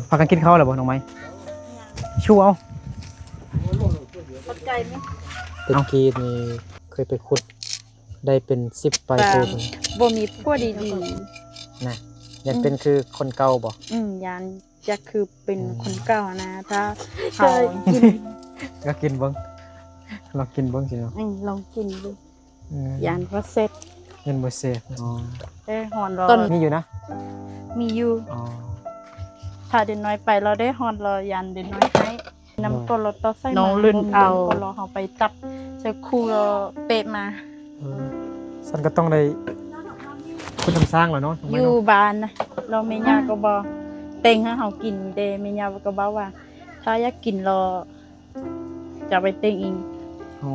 ພາກັນກິນເຂົ້າແລ້ວບໍ່ນ້ອງໄມ້? ຊູເອົາ ຂອບໃຈແມ່. ແຕ່ກີ້ນີ້ເຄີຍໄປຂຸດໄດ້ເປັນສິບປາຍໂຕ ບໍ່ມີຜົວດີໆ ນະ ຢ້ານເປັນຄືຄົນເກົ່າບໍ່? ອືມ ຢ້ານ ຢາກຄືເປັນ ອືມ ຄົນເກົ່ານະ ຖ້າເຮົາກິນ ກໍກິນເບິ່ງ ລອງກິນເບິ່ງຊິເນາະ. ອືມ ລອງກິນເບິ່ງ ອືມ ຢ້ານບໍ່ແຊບ ຢ້ານບໍ່ແຊບ. ອໍ ເອີ ຮ້ອນບໍ່? ມີຢູ່ນະ ມີຢູ່. ອໍ ຖ້າເດັກນ້ອຍໄປລາວໄດ້ຮ້ອນລາວ ຢ້ານເດັກນ້ອຍໄຫ້ ນ້ຳກໍລອດຕໍ່ໃສ່ ນ້ອງລື່ນເອົາ ກໍລອເຮົາໄປຈັບໃສ່ຄູ່ລາວເປະມາ. ເອີ ຊັ້ນກໍຕ້ອງໄດ້ຄົນທຳສ້າງແລ້ວເນາະ ຢູ່ບ້ານນະ ລາວແມ່ຍ່າກໍບໍ່ແຕ່ງໃຫ້ເຮົາກິນ ແຕ່ແມ່ຍ່າກໍເວົ້າວ່າ ຖ້າຢາກກິນລາວຈະໄປແຕ່ງເອງ. ອໍ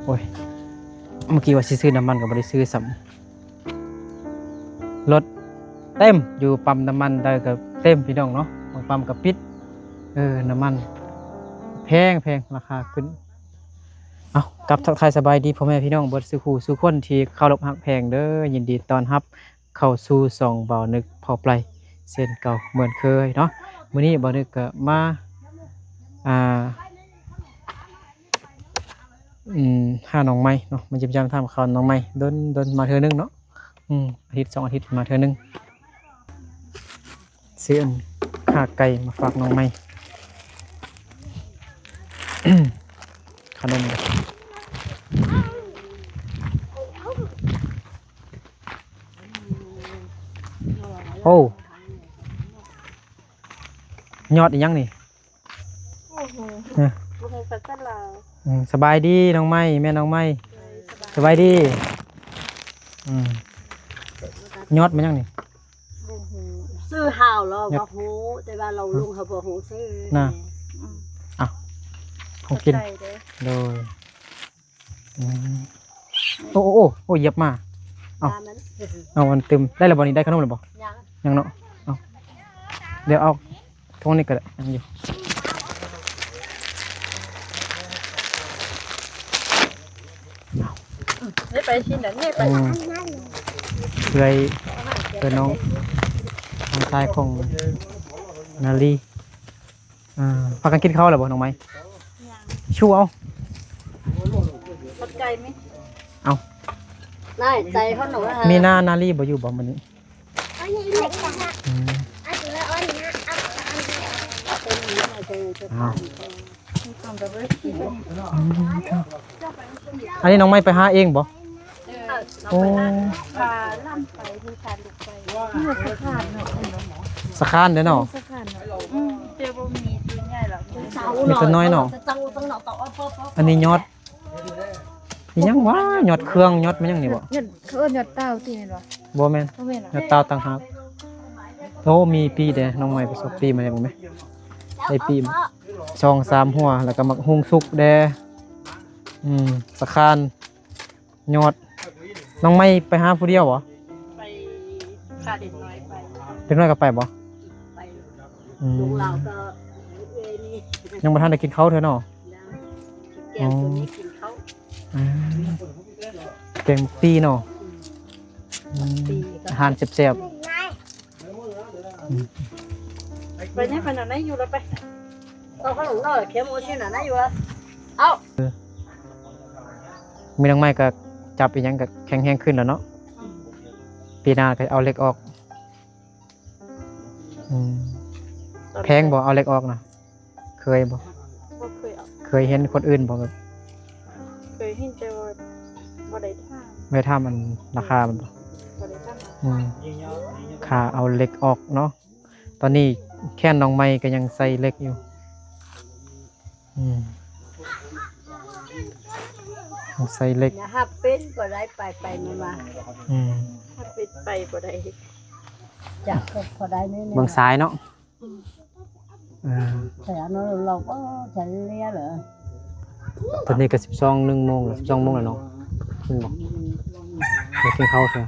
ໂອ້ຍ ເມື່ອກີ້ວ່າຊິຊື້ນ້ຳມັນກໍບໍ່ໄດ້ຊື້ຊ້ຳ ລົດເຕັມ ຢູ່ປ້ຳນ້ຳມັນໃດກໍເຕັມພີ່ນ້ອງເນາະ ບາງປ້ຳກໍປິດ. ເອີ ນ້ຳມັນແພງໆ ລາຄາຂຶ້ນ. ເອົ້າ ກັບທັກທາຍສະບາຍດີພໍ່ແມ່ພີ່ນ້ອງເບິດສູ່ຄູ່ສູ່ຄົນທີ່ເຄົາລົບຮັກແພງເດີ ຍິນດີຕ້ອນຮັບ ເຂົ້າສູ່ຊ່ອງບ່າວນຶກເຜົ່າໄປເຊັ່ນເກົ່າເໝືອນເຄີຍເນາະ. ມື້ນີ້ບ່າວນຶກກໍມາ ອ່າ ອືມ ຫານ້ອງໃໝ່ເນາະ ມາຢ້ຽມຢາມຖາມຂ່າວນ້ອງໃໝ່ ດົນໆ ມາເທື່ອໜຶ່ງເນາະ. ອືມ ອາທິດສອງອາທິດມາເທື່ອໜຶ່ງ. ຊື້ອັນ ຂາໄກ່ມາຝາກນ້ອງໃໝ່ ຂະໜົມ. ໂອ້ ຍອດອີ່ຫຍັງນີ້? ໂອ້ໂຫ ຮະ ບໍ່ຮູ້ພາສາລາວ. ອືມ ສະບາຍດີນ້ອງໃໝ່ ແມ່ນ້ອງໃໝ່. ໂດຍ ສະບາຍ ສະບາຍດີ. ອືມ ຍອດມັນຫຍັງນີ້? ບໍ່ຮູ້ ຊື່ຮາວລາວກໍຮູ້ ແຕ່ວ່າລາວລຸງເຮົາບໍ່ຮູ້ຊື່ນະ. ອືມ ເອົ້າ ຂອງກິນ. ໂດຍ. ອືມ ໂອ້ ໂອ້ ໂອ້ ຢຽບມາ. ເອົ້າ ເອົາ ມັນຕື່ມ ໄດ້ແລ້ວບໍ່ນີ້? ໄດ້ຂະໜົມແລ້ວບໍ່? ຍັງ ຍັງເນາະ. ເອົາ ດຽວເອົາ ທົ່ງນີ້ກໍໄດ້ ຍັງຢູ່. ໄດ້ໄປຊິນະ ນີ້ໄປ. ອືມ ເອື້ອຍ ເອື້ອຍນ້ອງ ນ້ອງຊາຍຂອງນາລີ. ອ່າ ພາກັນກິນເຂົ້າແລ້ວບໍ່ນ້ອງໄມ້? ຍັງ. ຊູເອົາ ຂອບໃຈແມ່. ເອົາ ນາຍໃຈເຂົາໜໍ ມີນານາລີບໍ່ຢູ່ບໍ່ມື້ນີ້? ອືມ ເອົາ ອັນນີ້ນ້ອງໄມ້ໄປຫາເອງບໍ່? ເອີ ໂອ້ ພາຫຼານໄປ ພາລູກໄປ ສະຂານເນາະ ສະຂານເດ້ເນາະ ສະຂານເນາະ. ອືມ ແຕ່ບໍ່ມີຕົວໃຫຍ່ລະ ມີແຕ່ນ້ອຍເນາະ. ອັນນີ້ຍອດອີ່ຫຍັງຫວາ? ຍອດເຄື່ອງ ຍອດແມ່ນຫຍັງນີ້ບໍ່? ຍອດ ເຂົາເອີ້ນຍອດຕາວຕິແມ່ນບໍ່? ບໍ່ແມ່ນ ບໍ່ແມ່ນ ຍອດຕາວຕ່າງຫາກ. ໂອ້ ມີປີ້ເດ້ ນ້ອງໃໝ່ໄປຊອກປີ້ມາແລ້ວ ເບິ່ງແມ້ ໄດ້ປີ້ສອງສາມຫົວ ແລ້ວກໍໝາກຫຸ່ງສຸກເດ້. ອືມ ສະຂານ ຍອດ. ນ້ອງໃໝ່ໄປຫາຜູ້ດຽວບໍ? ໄປ ພາເດັກນ້ອຍໄປ. ເດັກນ້ອຍກໍໄປບໍ? ໄປ. ອືມ ລູກລາວກໍ ຍັງບໍ່ທັນໄດ້ກິນເຂົ້າເທື່ອເນາະ. ແກງຕົວນີ້ກິນເຂົ້າ. ອ່າ ແກງໝາກປີ້ເນາະ. ອືມ ອືມ ອາຫານແຊບໆ. ອືມ ໄປນີ້ ໄປນອນໄດ້ຢູ່ແລ້ວໄປ. ເອົາຂະໜົມໜ້ອຍ ເຄັມໂອຊິນນະ ໄດ້ຢູ່. ເອົາ ເອີ ມີນ້ອງໃໝ່ກໍຈັບອີ່ຫຍັງກໍແຂງແຮງຂຶ້ນແລ້ວເນາະ. ອືມ ປີໜ້າກໍເອົາເຫຼັກອອກ. ອືມ ແພງບໍ່ ເອົາເຫຼັກອອກນະ? ເຄີຍບໍ່? ບໍ່ເຄີຍເອົາ. ເຄີຍເຫັນຄົນອື່ນບໍ່? ແບບ ເຄີຍເຫັນແຕ່ວ່າບໍ່ໄດ້ຖາມ ບໍ່ໄດ້ຖາມອັນລາຄາມັນບໍ່? ບໍ່ໄດ້ຖາມ. ອືມ ຄ່າເອົາເຫຼັກອອກເນາະ. ຕອນນີ້ແຂນນ້ອງໃໝ່ກໍຍັງໃສ່ເຫຼັກຢູ່. ອືມ ຍັງໃສ່ເຫຼັກ. ຢ່າຮັບເປັນບໍ່ໄດ້ ໄປໄປມາມາ. ອືມ ຮັບເປັນໄປບໍ່ໄດ້ ຈະກໍພໍໄດ້ແນ່ໆ. ເບິ່ງສາຍເນາະ. ອືມ ເອີ ແຕ່ອັນນັ້ນເຮົາກໍຈະເລຍເລີຍ. ຕອນນີ້ກໍສິບສອງ ໜຶ່ງໂມງ ສິບສອງໂມງແລ້ວເນາະ. ເຫັນບໍ່? ໄດ້ກິນເຂົ້າເທື່ອ.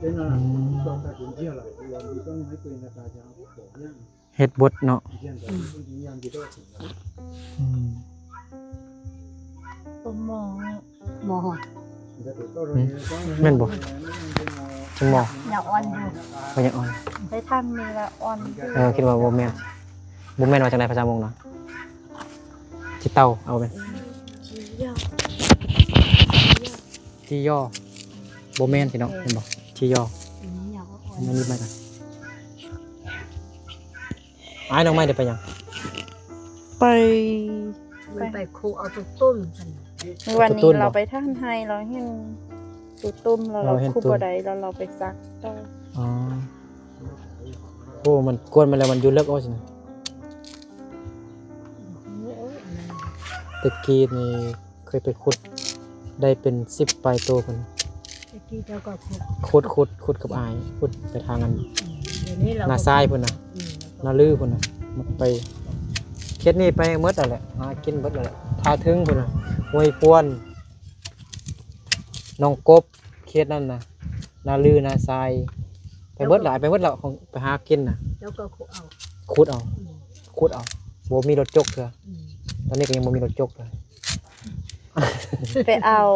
ອືມ. ເຮັດບົດເນາະ. ອືມ ອືມ ຕົ້ນໝໍ້ ໝໍ້ ແມ່ນບໍ່? ຈັ່ງໝໍ້ ຍັງອ່ອນຢູ່ ກໍຍັງອ່ອນ ໄປທາງນີ້ລະອ່ອນຢູ່. ເອີ ຄິດວ່າບໍ່ແມ່ນ ບໍ່ແມ່ນວ່າຈັ່ງໃດພາສາມົ້ງນະ? ຂີ້ເຕົ່າ ເອົາແມ່ນ ຈີຢໍ ຈີຢໍ ບໍ່ແມ່ນຊິເນາະ ແມ່ນບໍ່? ຈີຢໍ ອັນນີ້ມາກັນ ອ້າຍນ້ອງໄມ້ໄດ້ໄປຫຍັງ? ໄປ ມັນໄປ ໄປ ໄປຄູເອົາຕົວຕຸ້ມ. ມື້ວານນີ້ເຮົາໄປຖານໄຮ່ ເຮົາເຫັນຕົວຕຸ້ມ ແລ້ວເຮົາຄູບໍ່ໄດ້ ແລ້ວເຮົາໄປສັກຕໍ່. ອໍ ໂອ້ ມັນກວນມາແລ້ວ ມັນຢູ່ເລິກ ໂອ້ ຊິນະ. ແຕ່ກີ້ນີ້ເຄີຍໄປຂຸດໄດ້ເປັນສິບປາຍໂຕພຸ້ນ. ແຕ່ກີ້ເຈົ້າກໍຂຸດ ຂຸດ ຂຸດ ຂຸດກັບອ້າຍ ຂຸດໄປທາງອັນ ອືມ ດຽວນີ້ລາວ ນາຊາຍພຸ້ນນະ ອືມ ນາລືພຸ້ນນະ ມັກໄປ ເຂດນີ້ໄປໝົດຫັ້ນແຫຼະ ຫາກິນເບິດຫັ້ນແຫຼະ ທ່າເຖິງພຸ້ນນະ ຫ້ວຍພວນ ໜອງກົບ ເຂດນັ້ນນະ ນາລື ນາຊາຍ ໄປເບິດຫຼາຍ ໄປເບິດແລ້ວ ຂອງໄປຫາກິນນະ. ເຈົ້າກໍຂຸດເອົາ ຂຸດເອົາ ອືມ ຂຸດເອົາ ບໍ່ມີລົດຈົກເທື່ອ. ອືມ ຕອນນີ້ກໍຍັງບໍ່ມີລົດຈົກເທື່ອ. ໄປເອົາ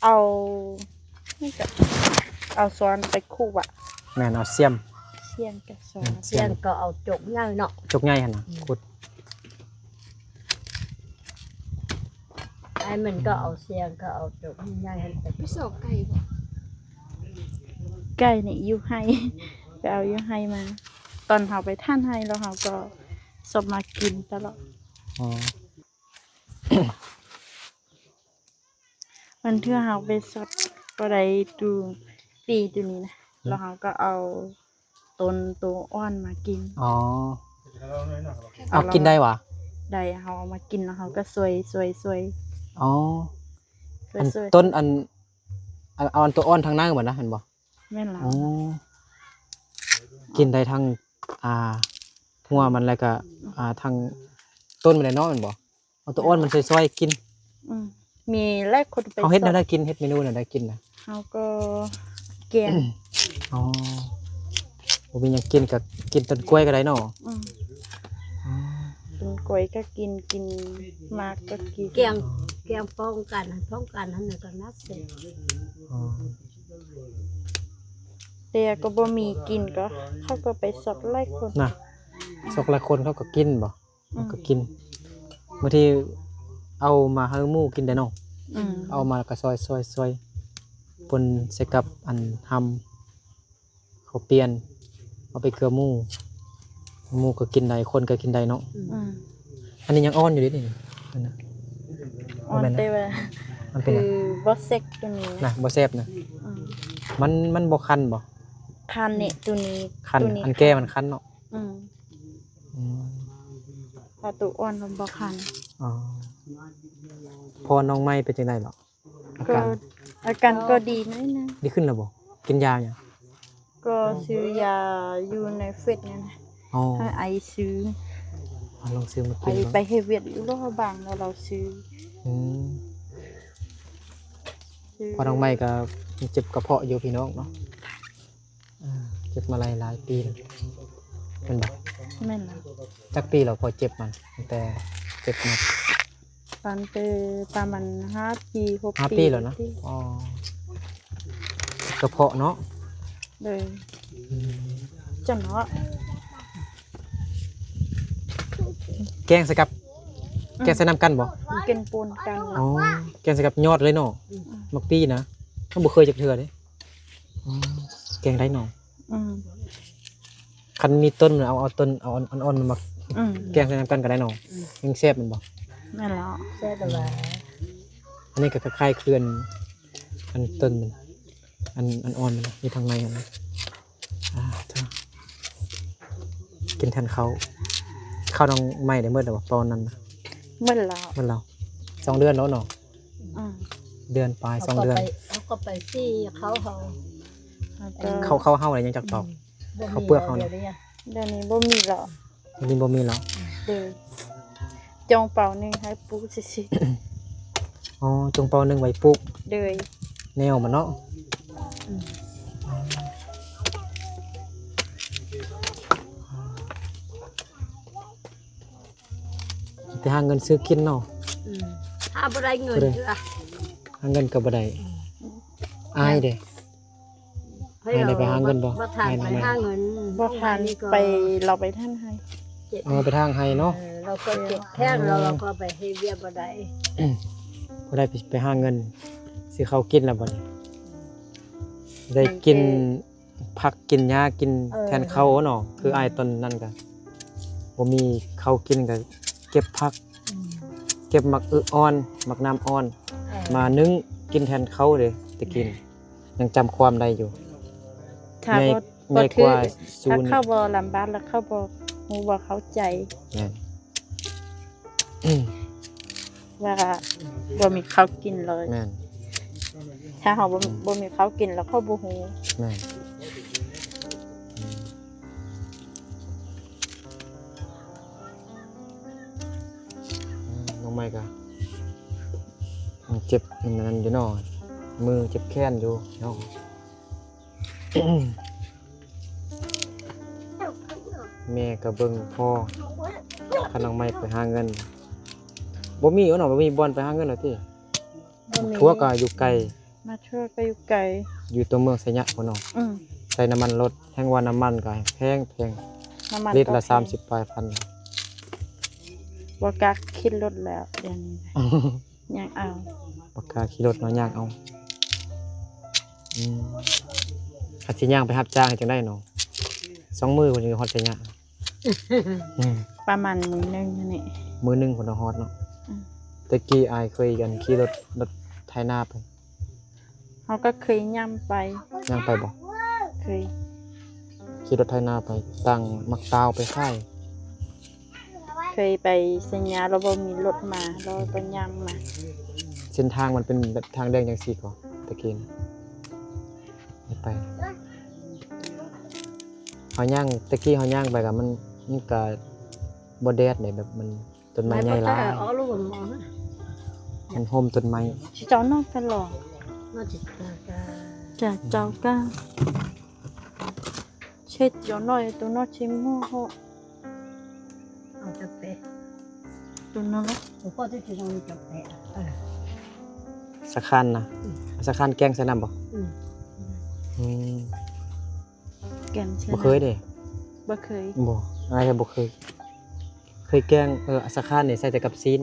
ເອົາ ເອົາຊ້ອນໄປຂຸດຫວາ. ແມ່ນ ເອົາສ່ຽມ ສ່ຽມກັບຊ້ອນ ແມ່ນ ສ່ຽມ ສ່ຽມກໍເອົາຈົກໃຫຍ່ເນາະ ຈົກໃຫຍ່ຫັ້ນນະ ອືມ ຂຸດ. ອ້າຍມັນກໍເອົາສ່ຽມ ກໍເອົາຈົກໃຫຍ່ຫັ້ນໄປ ໄປຊອກໄກ່ບໍ່? ໄກ່ນີ້ຢູ່ໄຮ່ ໄປເອົາຢູ່ໄຮ່ມາ ຕອນເຮົາໄປຖານໄຮ່ ແລ້ວເຮົາກໍຊອບມາກິນຕະຫຼອດ. ອໍ ບາງເທື່ອເຮົາໄປຊອດບໍ່ໄດ້ຕູ ປີຕູນີ້ນະ ອືມ ແລ້ວເຮົາກໍເອົາ ຕົ້ນໂຕອ່ອນມາກິນ. ອໍ ເອົາກິນໄດ້ຫວາ? ໄດ້ ເຮົາເອົາມາກິນແລ້ວເຮົາກໍຊອຍໆໆ. ອໍ ອັນ ຊອຍໆ ຕົ້ນອັນ ອັນ ເອົາອັນໂຕອ່ອນທາງໃນມັນນະ ແມ່ນບໍ່? ແມ່ນແລ້ວ. ອໍ ກິນໄດ້ທັງ ອ່າ ຫົວມັນ ແລ້ວກໍ ອ່າ ທັງຕົ້ນມັນແຫຼະເນາະ ແມ່ນບໍ່? ເອົາໂຕອ່ອນມັນຊອຍໆກິນ. ອືມ ມີຫຼາຍຄົນໄປ ເຮົາເຮັດແນວໃດກິນ ເຮັດເມນູແນວໃດກິນນະ? ເຮົາກໍແກງ. ອໍ ບໍ່ມີຫຍັງກິນກໍກິນຕົ້ນກ້ວຍກໍໄດ້ເນາະ. ອືມ ອໍ ຕົ້ນກ້ວຍກໍກິນ ກິນໝາກກໍກິນ. ແກງ ອໍ ແກງປ້ອງກັນ ປ້ອງກັນຫັ້ນນະກໍໜ້າແຊບ. ອໍ ແຕ່ກໍບໍ່ມີກິນ ກໍເຂົາກໍໄປຊອກຫຼາຍຄົນນະ ຊອກຫຼາຍຄົນເຂົາກໍກິນບໍ່? ອືມ ມັນກໍກິນ ບາງທີເອົາມາໃຫ້ໝູກິນໄດ້ເນາະ. ອືມ ເອົາມາແລ້ວກໍຊອຍໆໆ ປົນໃສ່ກັບອັນຫຳ ເຂົ້າປ່ຽນ ເອົາໄປເກືອໝູ ໝູກໍກິນໄດ້ ຄົນກໍກິນໄດ້ເນາະ. ອືມ ອັນນີ້ຍັງອ່ອນຢູ່ເດ້ນີ້ ອັນນັ້ນ ອ່ອນ ແຕ່ວ່າມັນເປັນ ຄືບໍ່ແຊບໂຕນີ້ນະ ນະ ບໍ່ແຊບນະ. ອືມ ມັນ ມັນບໍ່ຄັນບໍ່? ຄັນນີ້ ໂຕນີ້ ຄັນ ໂຕນີ້ ອັນແກ່ມັນຄັນເນາະ. ອືມ ອືມ ຖ້າໂຕອ່ອນມັນບໍ່ຄັນ. ອໍ ພໍ່ນ້ອງໃໝ່ເປັນຈັ່ງໃດເລາະ? ອາການ ອາການກໍດີໜ້ອຍໜຶ່ງ. ດີຂຶ້ນແລ້ວບໍ່? ກິນຢາຫຍັງ? ກໍຊື້ຢາຢູ່ໃນເຟສນັ້ນນະ. ອໍ ໃຫ້ໄອຊື້ ລອງຊື້ມາກິນເບິ່ງ. ໄອໄປເຮັດວຽກຢູ່ຫຼວງພະບາງ ແລ້ວລາວຊື້. ອືມ ຊື້ ພໍ່ນ້ອງໃໝ່ກໍເຈັບກະເພາະຢູ່ພີ່ນ້ອງເນາະ. ອ່າ ເຈັບມາຫຼາຍ ຫຼາຍປີແລ້ວແມ່ນບໍ່? ແມ່ນແລ້ວ. ຈັກປີແລ້ວພໍເຈັບມັນ? ຕັ້ງແຕ່ເຈັບມາ ຕັ້ງແຕ່ປະມານຫ້າປີ ຫົກປີ ຫ້າປີແລ້ວນະ. ອໍ ກະເພາະເນາະ. ໂດຍ. ອືມ ຈັ່ງເນາະ ແກງໃສ່ກັບ ອືມ ແກງໃສ່ນຳກັນບໍ່? ກິນປົນກັນ. ອໍ ແກງໃສ່ກັບຍອດເລີຍເນາະ. ອືມ ໝາກປີນະ ເຮົາບໍ່ເຄີຍຈັກເທື່ອເດ້. ອໍ ແກງໄດ້ເນາະ. ອືມ ຄັນມີຕົ້ນ ເອົາ ເອົາຕົ້ນ ເອົາອ່ອນໆມາໝັກ. ອືມ ແກງໃສ່ນຳກັນກໍໄດ້ເນາະ. ອືມ ຍັງແຊບແມ່ນບໍ່? ແມ່ນແລ້ວ ແຊບແລ້ວ. ອັນນີ້ກໍຄ້າຍໆຄືອັນ ອັນຕົ້ນມັນ ອັນ ອັນອ່ອນມັນນະ ຢູ່ທາງໃນຫັ້ນນະ. ອ່າ ກິນແທນເຂົ້າ ເຂົ້ານ້ອງໃໝ່ໄດ້ໝົດແລ້ວບໍ່ ຕອນນັ້ນນະ? ໝົດແລ້ວ ໝົດແລ້ວ. ສອງເດືອນແລ້ວເນາະ. ອືມ ເດືອນປາຍ ສອງເດືອນ. ເຮົາກໍໄປ ເຮົາກໍໄປຊີ້ເຂົ້າເຮົາ ເຂົ້າ ເຂົ້າເຮົາໄດ້ຍັງຈັກເປົາ? ອືມ ເຂົ້າເປືອກເຮົານະ. ດຽວນີ້ບໍ່ມີແລ້ວ ດຽວນີ້ບໍ່ມີແລ້ວ. ໂດຍ. ຈົ່ງເປົາໜຶ່ງໃຫ້ປູກຊື່ໆ. ອໍ ຈົ່ງເປົາໜຶ່ງໄວ້ປູກ. ໂດຍ. ແນວມັນເນາະ. ອືມ ອໍ. ໄປຫາເງິນຊື້ກິນເນາະ. ອືມ ຫາບໍ່ໄດ້ເງິນເທື່ອ ຫາເງິນກໍບໍ່ໄດ້. ອາຍເດ້ ໃຜໄດ້ໄປຫາເງິນບໍ່? ບໍ່ທັນໄປຫາເງິນ ບໍ່ທັນໄປ ລາວໄປທາງໄຮ່. ອໍ ໄປທາງໄຮ່ເນາະ. ເອີ ລາວກໍເຈັບແຂ້ງ ລາວ ລາວກໍໄປເຮັດວຽກບໍ່ໄດ້ ບໍ່ໄດ້ໄປ ໄປຫາເງິນຊື້ເຂົ້າກິນແລ້ວບັດນີ້ ໄດ້ກິນ ມັນເອີ ຜັກກິນຫຍ້າກິນ ເອີ ແທນເຂົ້າເນາະ. ອືມ ຄືອ້າຍຕອນນັ້ນກະບໍ່ມີເຂົ້າກິນ ກະເກັບຜັກ ອືມ ເກັບໝາກອຶອ່ອນ ໝາກນ້ຳອ່ອນ ເອີ ມາໜຶ້ງກິນແທນເຂົ້າເດ້ ແຕ່ກີ້ ຍັງຈຳຄວາມໄດ້ຢູ່. ຖ້າ ໃຫຍ່ ບໍ່ ໃຫຍ່ກວ່າ ບໍ່ຖືກ ສູນ ຖ້າເຂົາບໍ່ລຳບາກ ແລ້ວເຂົາບໍ່ຮູ້ ບໍ່ເຂົ້າໃຈ. ແມ່ນ ວ່າບໍ່ມີເຂົ້າກິນເລີຍ. ແມ່ນ ຖ້າເຮົາບໍ່ ອືມ ບໍ່ມີເຂົ້າກິນ ແລ້ວເຂົາບໍ່ຮູ້. ແມ່ນ ອືມ ນ້ອງໃໝ່ກະເຈັບອັນນັ້ນຢູ່ເນາະ ມືເຈັບແຂນຢູ່ເນາະ. ແມ່ກໍເບິ່ງພໍ່ ຄັນນ້ອງໃໝ່ໄປຫາເງິນ ບໍ່ມີເນາະ ບໍ່ມີບ່ອນໄປຫາເງິນແລ້ວຕິ. ບໍ່ມີ ທົ່ວກໍຢູ່ໄກ ໝາກຖົ່ວກໍຢູ່ໄກ ຢູ່ຕົວເມືອງໄຊຍະພຸ້ນເນາະ. ອືມ ໃສ່ນ້ຳມັນລົດ ແຮງວ່ານ້ຳມັນກໍແພງ ແພງ ນ້ຳມັນ ລິດລະສາມສິບປາຍພັນ. ບໍ່ກ້າຂີ່ລົດແລ້ວດຽວນີ້ ຍ່າງເອົາ ບໍ່ກ້າຂີ່ລົດເນາະ ຍ່າງເອົາ. ອືມ ຄັນຊິຍ່າງໄປຮັບຈ້າງເຮັດຈັ່ງໃດເນາະ ສອງມື້ພຸ້ນຈຶ່ງຮອດໄຊຍະ. ອືມ ປະມານມື້ໜຶ່ງຫັ້ນແຫຼະ ມື້ໜຶ່ງພຸ້ນຮອດເນາະ. ອືມ ແຕ່ກີ້ອ້າຍເຄີຍ ອັນ ຂີ່ລົດ ລົດໄຖນາໄປ ເຮົາກໍເຄີຍຍ່າງໄປ. ຍ່າງໄປບໍ່? ເຄີຍ ຂີ່ລົດໄຖນາໄປ ຕັ້ງໝາກຕາວໄປຂາຍ. ເຄີຍໄປໄຊຍະ ແລ້ວບໍ່ມີລົດມາ ແລ້ວກໍຍ່າງມາ. ເສັ້ນທາງມັນເປັນແບບທາງແດງຈັ່ງຊີ້ກໍ ແຕ່ກີ້ໄປ ເຮົາຍ່າງ ແຕ່ກີ້ເຮົາຍ່າງໄປກໍ ມັນ ມັນກໍບໍ່ແດດເດ້ ແບບມັນ ຕົ້ນໄມ້ໃຫຍ່ຫຼາຍ ມັນຮົ່ມຕົ້ນໄມ້. ຈະເຈົ້ານ້ອງຕະຫຼອດ ຈະເຈົ້າກະເຊັດເຈົ້ານ້ອຍ ໂຕນ້ອຍຊິໝໍ້ເຮົາ ເອົາຈັກແປະ ໂຕນັ້ນລະ ໂຕພໍ່ຈະກິນເອົາຈັກແປະ. ເອີ ສາຄານນະ ອືມ ສາຄານແກງໃສ່ນ້ຳບໍ່? ອືມ ອືມ ແກງໃສ່ ບໍ່ເຄີຍເດ້ ບໍ່ເຄີຍ ບໍ່ ອ້າຍກໍບໍ່ເຄີຍ ເຄີຍແກງ ເອີ ສາຄານນີ້ໃສ່ແຕ່ກັບຊີ້ນ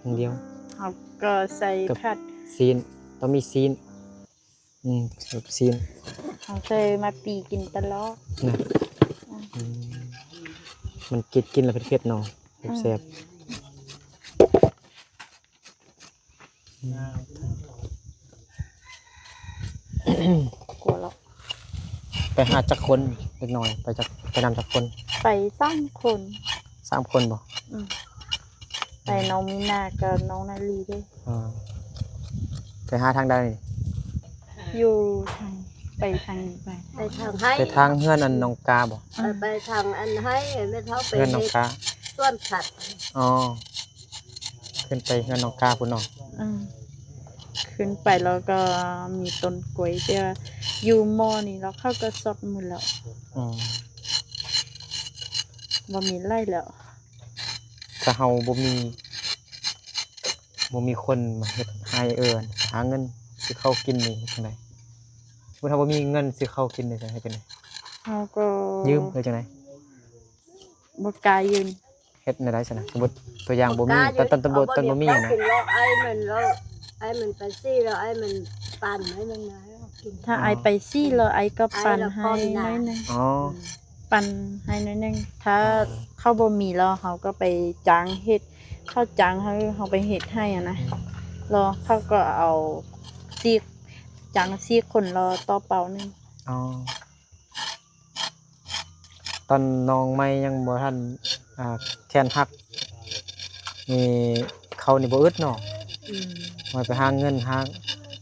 ຢ່າງດຽວ ເຮົາກໍໃສ່ກັບຜັດຊີ້ນ ຕ້ອງມີຊີ້ນ. ອືມ ກັບຊີ້ນ ເຮົາໃສ່ມາປີກິນຕະຫຼອດນະ. ອືມ ອືມ ມັນກິນ ກິນແລ້ວເຜັດໆເນາະ ອືມ ແຊບໆ. ອືມ ກົວແລ້ວ ໄປຫາຈັກຄົນ ເດັກນ້ອຍ ໄປຈັກ ໄປນຳຈັກຄົນ? ໄປສາມຄົນ. ສາມຄົນບໍ່? ອືມ ໄປນ້ອງມີນາກັບນ້ອງນາລີເດ້. ອໍ ໄປຫາທາງໃດ? ຢູ່ທາງ ໄປທາງນີ້ໄປ ໄປທາງໄຮ່ ໄປທາງເຮືອນອັນນ້ອງກາບໍ່? ເອີ ໄປທາງອັນໄຮ່ ແມ່ເຖົ້າໄປ ເຮືອນນ້ອງກາ ເຮັດສວນຜັກ. ອໍ ຂຶ້ນໄປເຮືອນນ້ອງກາພຸ້ນເນາະ. ອືມ ຂຶ້ນໄປແລ້ວກໍມີຕົ້ນກ້ວຍ ແຕ່ວ່າຢູ່ໝໍ້ນີ້ແລ້ວເຂົາກໍຊອດໝົດແລ້ວ. ອໍ ບໍ່ມີໄລ່ແລ້ວ. ຖ້າເຮົາບໍ່ມີ ບໍ່ມີຄົນມາເຮັດໄຮ່ເອີ ຫາເງິນຊື້ເຂົ້າກິນນີ້ເຮັດຈັ່ງໃດ? ສົມມຸດເຮົາບໍ່ມີເງິນຊື້ເຂົ້າກິນນີ້ ເຮັດຈັ່ງໃດ? ເຮົາກໍຢືມ ຫຼືຈັ່ງໃດ? ບໍ່ກ້າຢືມ. ເຮັດແນວໃດຊັ້ນນະ? ສົມມຸດຕົວຢ່າງ ບໍ່ມີ ບໍ່ກ້າຢືມ ຕອນ ຕອນບໍ່ ເອົາ ຕອນບໍ່ມີ ບໍ່ມີ ຫັ້ນນະ ເອົາກິນແລ້ວ ອ້າຍມັນແລ້ວ ອ້າຍມັນໄປຊື້ແລ້ວ ອ້າຍມັນປັນໃຫ້ໜ້ອຍໜຶ່ງ ເຮົາກິນ. ອ້າຍໄປຊື້ແລ້ວ ອ້າຍກໍປັນໃຫ້ໜ້ອຍໜຶ່ງ. ອໍ ປັນໃຫ້ໜ້ອຍໜຶ່ງ. ຖ້າ ອໍ ເຂົາບໍ່ມີແລ້ວ ເຮົາກໍໄປຈ້າງເຮັດ ເຂົາຈ້າງໃຫ້ເຮົາໄປເຮັດໃຫ້ຫັ້ນນະ. ອືມ ແລ້ວເຂົາກໍເອົາສີ່ ຈ້າງສີ່ຄົນ ແລ້ວຕໍ່ເປົາໜຶ່ງ. ອໍ ຕອນນ້ອງໃໝ່ຍັງບໍ່ທັນ ອ່າ ແຂນຫັກນີ້ ເຂົ້ານີ້ບໍ່ອຶດເນາະ. ອືມ ໄວ້ໄປຫາເງິນຫາ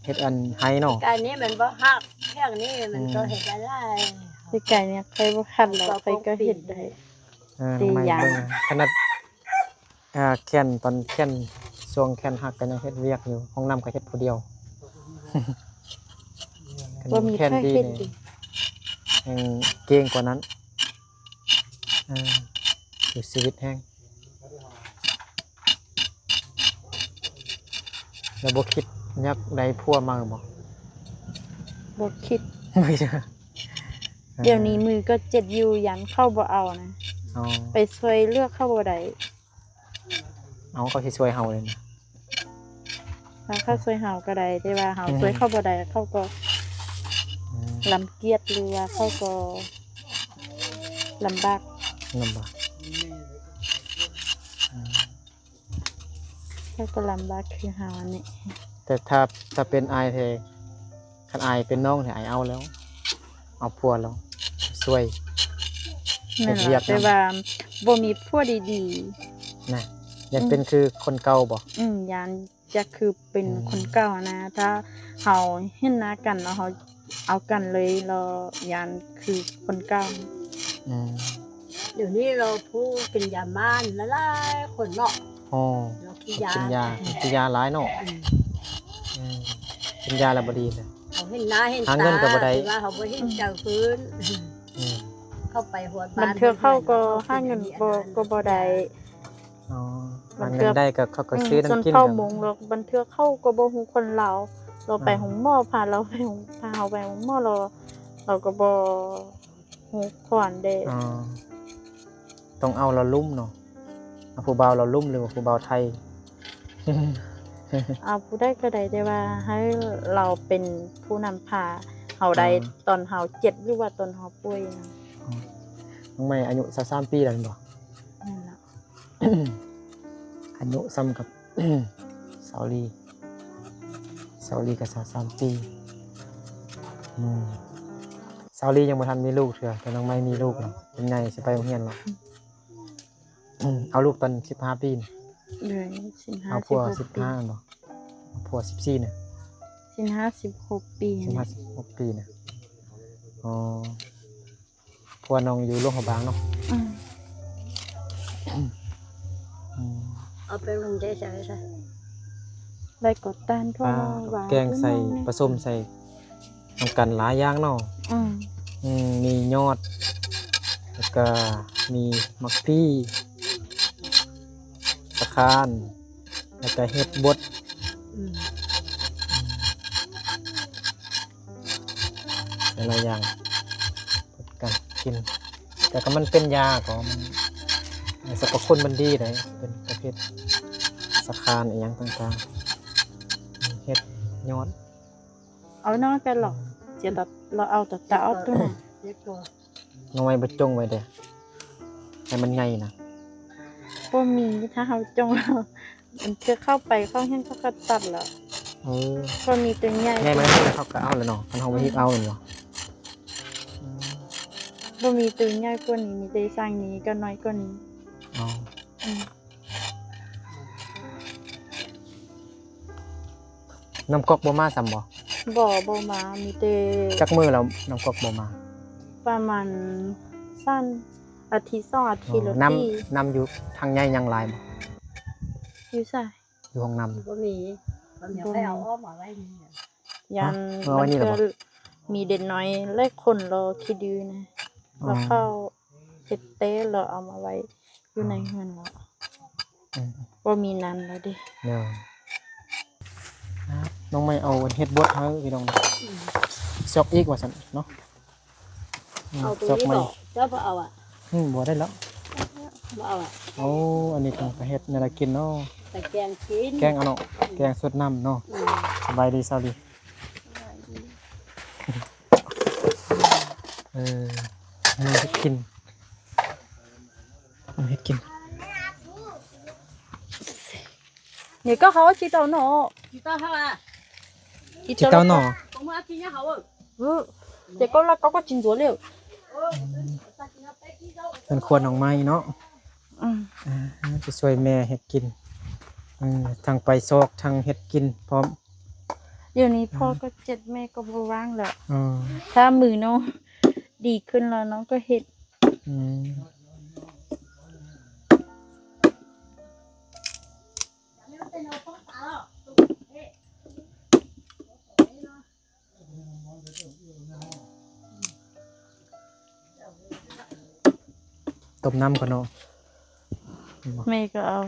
ເຮັດອັນໄຮ່ເນາະ. ການນີ້ມັນບໍ່ຮັກ ແຂນນີ້ມັນກໍ ອືມ ເຮັດໄດ້ຫຼາຍ. ແຕ່ການນີ້ເຄີຍບໍ່ທັນແລ້ວ ເຮົາກໍ ເຄີຍກໍເຮັດໄດ້. ເອີ ນ້ອງໃໝ່ເບິ່ງ ຂະໜາດ ອ່າ ແຂນ ຕອນແຂນ ຊ່ວງແຂນຫັກກໍຍັງເຮັດວຽກຢູ່ ຫ້ອງນ້ຳກໍເຮັດຜູ້ດຽວ. ບໍ່ມີໃຜເຮັດ ແຂນດີນີ້ ແຮ່ງເກັ່ງກວ່ານັ້ນ. ເອີ ສູ້ຊີວິດແຮງ. ແລ້ວບໍ່ຄິດຢາກໄດ້ຜົວໃໝ່ບໍ່? ບໍ່ຄິດ. ດຽວນີ້ມືກໍເຈັບຢູ່ ຢ້ານເຂົາບໍ່ເອົານະ. ອໍ ໄປຊ່ວຍເຫຼືອເຂົາບໍ່ໄດ້. ເອົາ ເຂົາຊິຊ່ວຍເຮົາເລີຍນະ. ຖ້າເຂົາຊ່ວຍເຮົາກໍໄດ້ ແຕ່ວ່າເຮົາ ອືມ ຊ່ວຍເຂົາບໍ່ໄດ້ ເຂົາກໍ ອືມ ລັງກຽດ ຫຼືວ່າເຂົາກໍລຳບາກ ລຳບາກ ອືມ ເຂົາກໍລຳບາກຄືເຮົາອັນນີ້. ແຕ່ຖ້າ ຖ້າເປັນອ້າຍແທ້ ຄັນອ້າຍເປັນນ້ອງແທ້ ອ້າຍເອົາແລ້ວ ເອົາຜົວແລ້ວ ຊ່ວຍ ແມ່ນແຫຼະ ເຮັດວຽກນຳ ແຕ່ວ່າບໍ່ມີຜົວດີໆນະ. ຢ້ານເປັນ ອືມ ຄືຄົນເກົ່າບໍ່? ອືມ ຢ້ານ ຈະຄືເປັນ ອືມ ຄົນເກົ່ານະ. ຖ້າເຮົາເຫັນໜ້າກັນແລ້ວ ເຮົາເອົາກັນເລີຍ ລາວຢ້ານຄືຄົນເກົ່າ. ອືມ ດຽວນີ້ລາວຜູ້ກິນຢາມານຫຼາຍໆຄົນເນາະ. ອໍ ລາວຂີ້ຢາ ກິນຢາ ກິນຢາຫຼາຍເນາະ. ອືມ ອືມ ກິນຢາແລ້ວບໍ່ດີເລີຍ. ເຮົາເຫັນໜ້າເຫັນຕາ ຫາເງິນກໍບໍ່ໄດ້ ແຕ່ວ່າເຮົາບໍ່ເຫັນໃຈເພິ່ນ. ອືມ ເຂົ້າໄປຮອດບ້ານ ບາງເທື່ອເຂົາກໍຫາເງິນບໍ່ ກໍບໍ່ໄດ້. ອໍ ບາງເທື່ອ ຫາເງິນໄດ້ກໍ ເຂົາກໍ ອືມ ຊື້ນ້ຳກິນ ສ່ວນເຂົາມົງ ແລ້ວບາງເທື່ອເຂົາກໍບໍ່ຮູ້ຄົນລາວ ລາວໄປ ອ່າ ໂຮງໝໍ ພາລາວໄປໂຮງ ພາເຮົາໄປໂຮງໝໍ ລາວ ລາວກໍບໍ່ຮູ້ຄວາມເດ້. ອໍ ຕ້ອງເອົາລາວລຸ່ມເນາະ. ເອົາຜູ້ບ່າວລາວລຸ່ມ ຫຼືວ່າຜູ້ບ່າວໄທ? ເອົາຜູ້ໃດກໍໄດ້ ແຕ່ວ່າໃຫ້ລາວເປັນຜູ້ນຳພາເຮົາໄດ້ ອໍ ຕອນເຮົາເຈັບ ຫຼືວ່າຕອນເຮົາປ່ວຍນະ. ອໍ ນ້ອງໃໝ່ອາຍຸຊາວສາມປີແລ້ວແມ່ນບໍ່? ແມ່ນລະ. ອາຍຸສ່ຳກັບ ສາວລີ ສາວລີກໍຊາວສາມປີ. ອືມ ສາວລີຍັງບໍ່ທັນມີລູກເທື່ອ ແຕ່ນ້ອງໃໝ່ມີລູກແລ້ວ ເປັນໃຫຍ່ຊິໄປໂຮງຮຽນແລ້ວ. ອືມ ເອົາລູກຕອນສິບຫ້າປີນີ້. ເອີ ສິບຫ້າ ເອົາຜົວສິບຫ້າ ສິບຫົກປີ ແມ່ນບໍ່? ເອົາຜົວສິບສີ່ນະ. ສິບຫ້າ ສິບຫົກປີ ສິບຫ້າ ສິບຫົກປີນະ. ອໍ ເພາະວ່ານ້ອງຢູ່ຫຼວງພະບາງເນາະ. ອືມ ອືມ ເອົາໄປລົງໃຈໃສ່ ໃສ່ ໄດ້ກໍຕານທົ່ວ ອ່າ ແກງໃສ່ ປະສົມໃສ່ນຳກັນຫຼາຍຢ່າງເນາະ. ອືມ ອືມ ມີຍອດ ແລ້ວກະມີໝາກພີ ສະຄານ ແລ້ວກະເຫັດບົດ. ອືມ ອືມ ຫຼາຍໆຢ່າງ ເພິ່ນກະກິນ ແຕ່ກໍມັນເປັນຢາ ກໍມັນ ສັບພະຄຸນມັນດີເດ້ ເປັນປະເພດສະຄານອີ່ຫຍັງຕ່າງໆ ເຫັດຍອດ. ເອົານ້ອຍໄປຫຼອກ ຈະລະ ລະເອົາຕາ ຕາອອກຕົວນັ້ນ. ນ້ອຍບໍ່ຈົ່ງໄວ້ເດ້ ໃຫ້ມັນໃຫຍ່ນະ. ບໍ່ມີ ຖ້າເຮົາຈົ່ງແລ້ວ ມັນຈະເຂົ້າໄປ ເຂົ້າເຮັດ ເຂົາກໍຕັດແລ້ວ. ເອີ ບໍ່ມີຕົວໃຫຍ່ ໃຫຍ່ມາເຂົາກໍເອົາແລ້ວເນາະ ຄັນເຮົາບໍ່ຮີບເອົາແມ່ນບໍ່? ອືມ ບໍ່ມີຕົວໃຫຍ່ກວ່ານີ້ ມີແຕ່ສ້າງນີ້ກໍນ້ອຍກວ່ານີ້. ອໍ ອືມ ນ້ຳກອກບໍ່ມາຊ້ຳບໍ່? ບໍ່ ບໍ່ມາ ມີແຕ່ ຈັກມື້ແລ້ວນ້ຳກອກບໍ່ມາ? ປະມານສາມອາທິດ ສອງອາທິດແລ້ວ. ນ້ຳ ນ້ຳຢູ່ຖັງໃຫຍ່ຍັງຫຼາຍບໍ່? ຢູ່ໃສ? ຢູ່ຫ້ອງນ້ຳ ບໍ່ມີ ບໍ່ມີ ບໍ່ມີ ໃຜເອົາອອກມາໄວ້ນີ້. ຢ້ານ ເອົາໄວ້ນີ້ລະບໍ່? ມີເດັກນ້ອຍຫຼາຍຄົນລໍຂີ້ດື້ນະ ອໍ ລະເຂົາ ເຮັດແຕ່ລະເອົາມາໄວ້ຢູ່ໃນເຮືອນລະ. ອືມ ບໍ່ມີນັ້ນລະເດ້. ເນາະ ນ້ອງໃໝ່ເອົາເຫັດບົດໃຫ້ພີ່ນ້ອງ ອືມ ຊອກອີກວ່າຊັ້ນເນາະ. ອືມ ເອົາຕົວນີ້ ຊອກໃໝ່ ບໍ່ ເຈົ້າບໍ່ເອົາອະ? ອືມ ບໍ່ໄດ້ແລ້ວ ບໍ່ເອົາອະ. ໂອ້ ອັນນີ້ກໍເຮັດແນວໃດກິນເນາະ? ແກງກິນ ແກງເອົາເນາະ ອືມ ແກງສົດນ້ຳເນາະ. ອືມ ສະບາຍດີສາວລີ. ເອີ ເຮັດກິນ ເຮັດກິນ. 你刚好几道呢？几道好啊？几道呢？我们要今天好哦。嗯，结果那刚刚进左了。 ເປັນຄົວນ້ອງໃໝ່ເນາະ. ອືມ ອ່າ ຊິຊ່ວຍແມ່ເຮັດກິນ ເອີ ທັງໄປຊອກ ທັງເຮັດກິນພ້ອມ. ດຽວນີ້ພໍ່ ອ່າ ກໍເຈັບ ແມ່ກໍບໍ່ວ່າງແລ້ວ. ອໍ ຖ້າມືນ້ອງດີຂຶ້ນແລ້ວ ນ້ອງກໍເຮັດ. ອືມ ຕົ້ມນ້ຳກ່ອນເນາະ. ແມ່ກໍເອົາ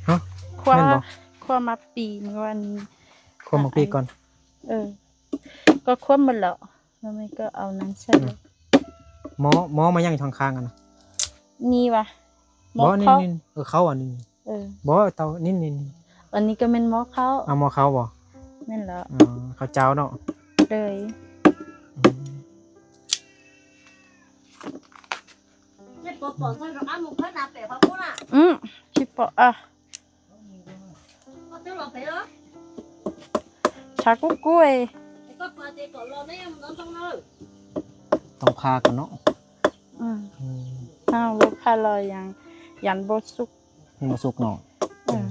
ຮະ? ຄົວ ແມ່ນບໍ່? ຄົວມາປີມື້ວານນີ້ ຄົມໝາກປີກ່ອນ. ເອີ ກໍຄົມໝົດແລ້ວ ແລ້ວມັນກໍເອົານັ້ນໃສ່ເລີຍ. ໝໍ ໝໍມາຍັງຢູ່ຂ້າງໆ ຫັ້ນນະ ນີ້ຫວາ? ໝໍ ບໍ່ ເຂົ້າ ນີ້ໆ ເອີ ເຂົ້າອັນນີ້. ເອີ ບໍ່ ເຕົາ ນີ້ໆ ອັນນີ້ກໍແມ່ນໝໍ້ເຂົ້າ. ເອົາ ໝໍ້ເຂົ້າບໍ່? ແມ່ນແລ້ວ. ອໍ ເຂົ້າເຈົ້າເນາະ. ເລີຍ. ອືມ ອືມ ຊິປອກ ອາ ຊາກຸກຸ້ຍ ຕ້ອງຜ່າກ່ອນເນາະ. ອືມ ອືມ ເຮົາບໍ່ຜ່າລອຍ ຢ້ານ ຢ້ານບໍ່ສຸກ. ມັນບໍ່ສຸກເນາະ. ເອີ ອືມ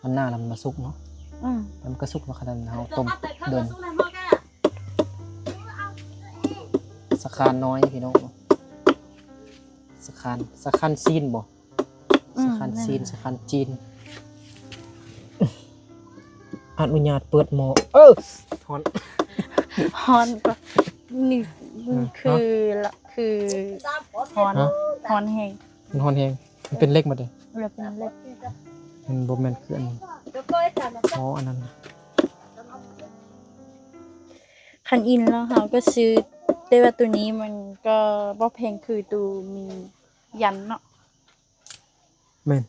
ອັນໜ້າລະມັນບໍ່ສຸກເນາະ. ອືມ ແຕ່ມັນກໍສຸກເນາະ ຂະໜາດເຮົາຕົ້ມດົນ. ສະຄານນ້ອຍພີ່ນ້ອງ ສະຄານ ສະຄານຊີ້ນບໍ່? ອືມ ສະຄານຊີ້ນ ແມ່ນ ສະຄານຈີນ. ອະນຸຍາດເປີດໝໍ້. ເອີ ຮ້ອນ ຮ້ອນກໍ ນີ້ ເອີ ຄື ເນາະ ລະ ຄືຮ້ອນ ຮະ? ຮ້ອນແຮງ. ມັນຮ້ອນແຮງ ມັນເປັນເຫຼັກໝົດເດ້. ເອີ ເປັນເຫຼັກ. ມັນບໍ່ແມ່ນຄືອັນ ອໍ ອັນນັ້ນ. ຄັນອິນແລ້ວເຮົາກໍຊື້ ແຕ່ວ່າໂຕນີ້ມັນກໍບໍ່ແພງຄືໂຕມີຢັນເນາະ. ແມ່ນ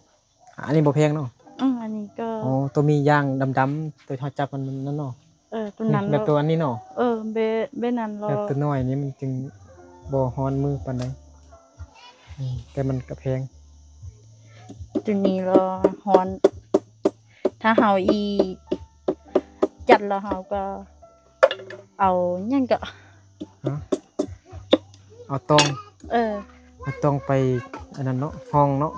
ອັນນີ້ບໍ່ແພງເນາະ. ອືມ ອັນນີ້ກໍ ອໍ ໂຕມີຢ່າງດຳໆ ໂຕເຮົາຈັບມັນ ມັນນັ້ນເນາະ. ເອີ ໂຕນັ້ນ ແບບໂຕອັນນີ້ເນາະ. ເອີ ແບບ ແບບນັ້ນເນາະ ແບບໂຕນ້ອຍນີ້ມັນຈຶ່ງບໍ່ຮ້ອນມືປານໃດ. ອືມ ແຕ່ມັນກໍແພງ. ໂຕນີ້ລະຮ້ອນ ຖ້າເຮົາອີ ຈັດແລ້ວເຮົາກໍເອົາຫຍັງກໍ ຮະ? ເອົາຕອງ. ເອີ ເອົາຕອງໄປອັນນັ້ນເນາະ ຫ້ອງເນາະ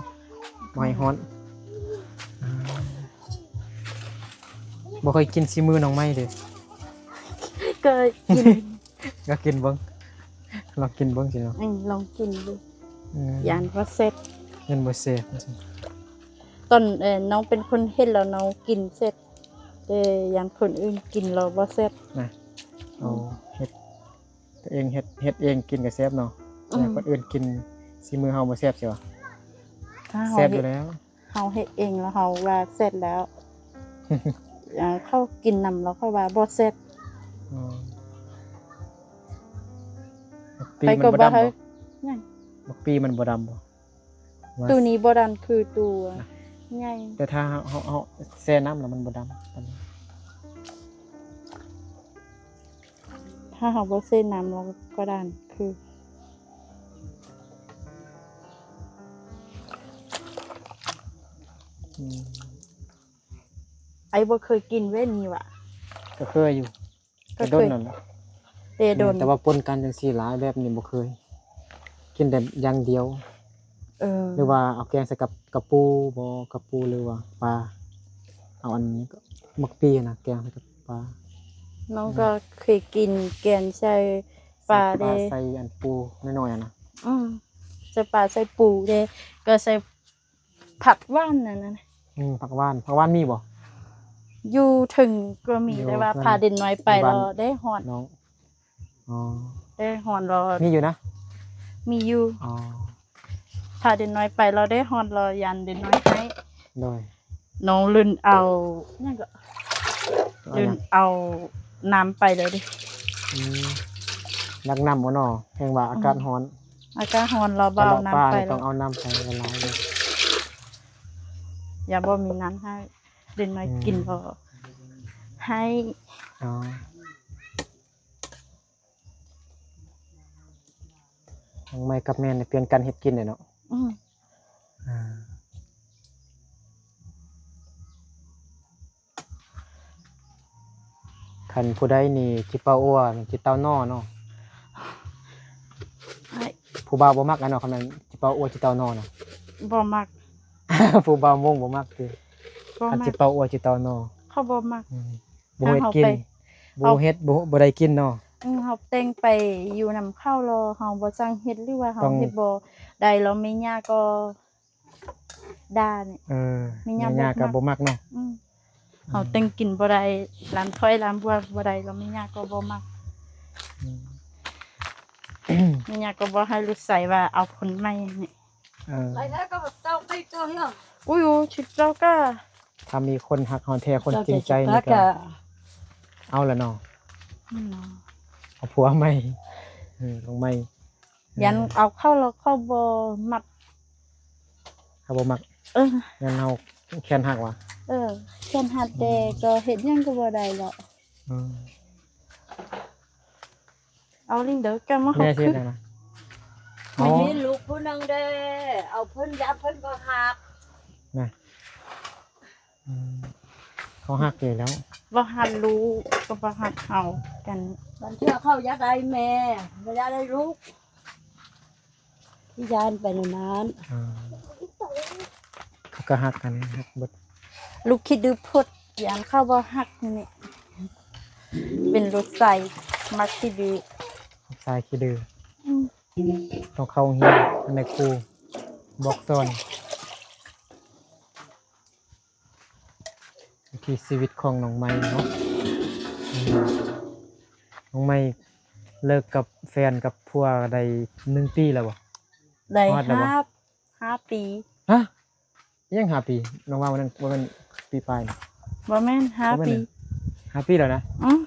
ບໍ່ໃຫ້ຮ້ອນ. ອືມ ອືມ ບໍ່ເຄີຍກິນສີມືນ້ອງໃໝ່ເດ້. ກໍກິນ ກໍກິນເບິ່ງ ລອງກິນເບິ່ງຊິເນາະ. ອືມ ລອງກິນເບິ່ງ. ອືມ ຢ້ານບໍ່ແຊບ ຢ້ານບໍ່ແຊບ. ຕອນ ເອີ ນ້ອງເປັນຄົນເຮັດແລ້ວນ້ອງກິນແຊບ ແຕ່ຢ້ານຄົນອື່ນກິນແລ້ວບໍ່ແຊບນະ. ອືມ ໂອ້ ເຮັດ ຕົວເອງເຮັດ ເຮັດເອງກິນກໍແຊບເນາະ. ອືມ ແຕ່ຄົນອື່ນກິນສີມືເຮົາບໍ່ແຊບຊິວະ? ຖ້າເຮົາ ແຊບຢູ່ແລ້ວ ເຮັດ ເຮົາເຮັດເອງແລ້ວເຮົາວ່າແຊບແລ້ວ. ເອີ ເຂົາກິນນຳແລ້ວເຂົາວ່າບໍ່ແຊບ. ອໍ ໝາກປີມັນບໍ່ດຳບໍ່? ຫຍັງ? ໝາກປີມັນບໍ່ດຳບໍ່? ໂຕນີ້ບໍ່ດຳຄືໂຕໃຫຍ່ ແຕ່ຖ້າເຮົາ ເຮົາ ເຮົາແຊ່ນ້ຳແລ້ວມັນບໍ່ດຳປານໃດ. ຖ້າເຮົາບໍ່ແຊ່ນ້ຳ ເຮົາກໍດຳຄື. ອືມ ໄອ້ບໍ່ເຄີຍກິນເວີນີ້ຫວາ? ກໍເຄີຍຢູ່ ກໍເຄີຍ ແຕ່ດົນນັ້ນແຫຼະ ແຕ່ດົນ ແຕ່ວ່າປົນກັນຈັ່ງຊີ້ຫຼາຍ ແບບນີ້ບໍ່ເຄີຍ ກິນແຕ່ຢ່າງດຽວ. ເອີ ຫຼືວ່າເອົາແກງໃສ່ກັບກະປູບໍ່? ກະປູ ຫຼືວ່າປາ ເອົາອັນໝາກປີນະ ແກງໃສ່ກັບປາ. ນ້ອງ ອືມ ກໍເຄີຍກິນແກງໃສ່ປາເດ້ ໃສ່ປາ ໃສ່ອັນປູນ້ອຍໆຫັ້ນນະ. ອືມ ໃສ່ປາໃສ່ປູເດ້ ກໍໃສ່ຜັກຫວານນັ້ນນະ. ອືມ ຜັກຫວານ ຜັກຫວານມີບໍ່? ຢູ່ເທິງກໍມີ ແຕ່ວ່າພາເດັກນ້ອຍໄປແລ້ວແດດຮ້ອນ. ອໍ ແດດຮ້ອນແລ້ວ ມີຢູ່ນະ ມີຢູ່. ອໍ ພາເດັກນ້ອຍໄປແລ້ວແດດຮ້ອນແລ້ວ ຢ້ານເດັກນ້ອຍໄຫ້. ໂດຍ ນ້ອງລື່ນເອົາ ຫຍັງກໍ ເອົາຫຍັງ? ລື່ນເອົານ້ຳໄປເລີຍເດ້. ອືມ ລັກນ້ຳບໍ່ນໍ? ແຮງວ່າອາກາດ ອືມ ຮ້ອນ ອາກາດຮ້ອນ ລາວບໍ່ເອົານ້ຳໄປ ຕ້ອງເອົານ້ຳໄປຫຼາຍໆເລີຍ ຢ້ານບໍ່ມີນ້ຳໃຫ້ ເດັກນ້ອຍ ອືມ ກິນບໍ່ໃຫ້. ອໍ ນ້ອງໃໝ່ກັບແມ່ນປ່ຽນກັນເຮັດກິນແຫຼະເນາະ. ອືມ ອ່າ ຄັນຜູ້ໃດນີ້ຊິເປົ່າອົວ ຊິເຕົາໜໍ່ເນາະ. ຜູ້ບ່າວບໍ່ມັກ ອັນເນາະ ຄັນແມ່ນຊິເປົ່າອົວ ຊິເຕົາໜໍ່ນະ ບໍ່ມັກ. ຜູ້ບ່າວມົ້ງບໍ່ມັກຕິ? ບໍ່ມັກ ຄັນຊິເປົ່າອົວ ຊິເຕົາໜໍ່ ເຂົາບໍ່ມັກ. ອືມ ບໍ່ເຮັດກິນ ບໍ່ເຮັດ ບໍ່ ບໍ່ໄດ້ກິນເນາະ. ອືມ ເຮົາແຕ່ງໄປຢູ່ນຳເຂົາແລ້ວ ເຮົາບໍ່ຊ່າງເຮັດ ຫຼືວ່າເຮົາເຮັດບໍ່ໄດ້ແລ້ວ ແມ່ຍ່າກໍດ່ານີ້. ເອີ ແມ່ຍ່າ ແມ່ຍ່າກໍບໍ່ມັກເນາະ. ອືມ ເຮົາແຕ່ງກິນບໍ່ໄດ້ ລຳຖ້ວຍລຳບົວບໍ່ໄດ້ແລ້ວ ແມ່ຍ່າກໍບໍ່ມັກ. ອືມ ແມ່ຍ່າກໍບໍ່ໃຫ້ລູກຊາຍວ່າເອົາຄົນໃໝ່ນີ້. ເອີ ອຸ້ຍ ຊິເຈົ້າກະ ຖ້າມີຄົນຮັກເຮົາແທ້ ຄົນຈິງໃຈນີ້ກະ ເອົາລະເນາະ ແມ່ນລະ ເອົາຜົວໃໝ່ ເອີ ນ້ອງໃໝ່ ຢ້ານເອົາເຂົ້າແລ້ວເຂົາບໍ່ມັກ ເຂົາບໍ່ມັກ ເອີ ຢ້ານເຮົາແຂນຫັກຫວາ ເອີ ແຂນຫັກແຕ່ ອືມ ກໍເຮັດຫຍັງກໍບໍ່ໄດ້ແລ້ວ ອືມ ເອົາລິນເດີ ແກມາ ແມ່ຊິເຮັດຫຍັງນະ? ມີລູກຜູ້ໜຶ່ງເດ້ ເອົາເພິ່ນ ຢ້ານເພິ່ນບໍ່ຮັກນະ ອືມ ເຂົາຮັກຢູ່ແລ້ວ ບໍ່ຮັກລູກກໍບໍ່ຮັກເຮົາກັນ ບາງເທື່ອເຂົາຢາກໄດ້ແມ່ ບໍ່ຢາກໄດ້ລູກ ຢ້ານໄປແນວນັ້ນ ອືມ ເຂົາກໍຮັກກັນ ຮັກເບິດ ລູກຂີ້ດື້ໂພດ ຢ້ານເຂົາບໍ່ຮັກນີ້ ເປັນລູກຊາຍມັກຂີ້ດື້ ລູກຊາຍຂີ້ດື້ ອືມ ຕ້ອງເຂົ້າໂຮງຮຽນ ໃນຄູບອກສອນ ວິຖີຊີວິດຂອງນ້ອງໃໝ່ເນາະ ອືມ ນ້ອງໃໝ່ເລີກກັບແຟນກັບຜົວໄດ້ໜຶ່ງປີແລ້ວບໍ່? ໄດ້ ຮອດແລ້ວບໍ່? ຫ້າ ຫ້າປີ ຮະ? ຍັງຫ້າປີ ນ້ອງວ່າມື້ນັ້ນ ບໍ່ແມ່ນປີປາຍນີ້ ບໍ່ແມ່ນ ຫ້າ ບໍ່ແມ່ນ ປີ ຫ້າປີແລ້ວນະ ອືມ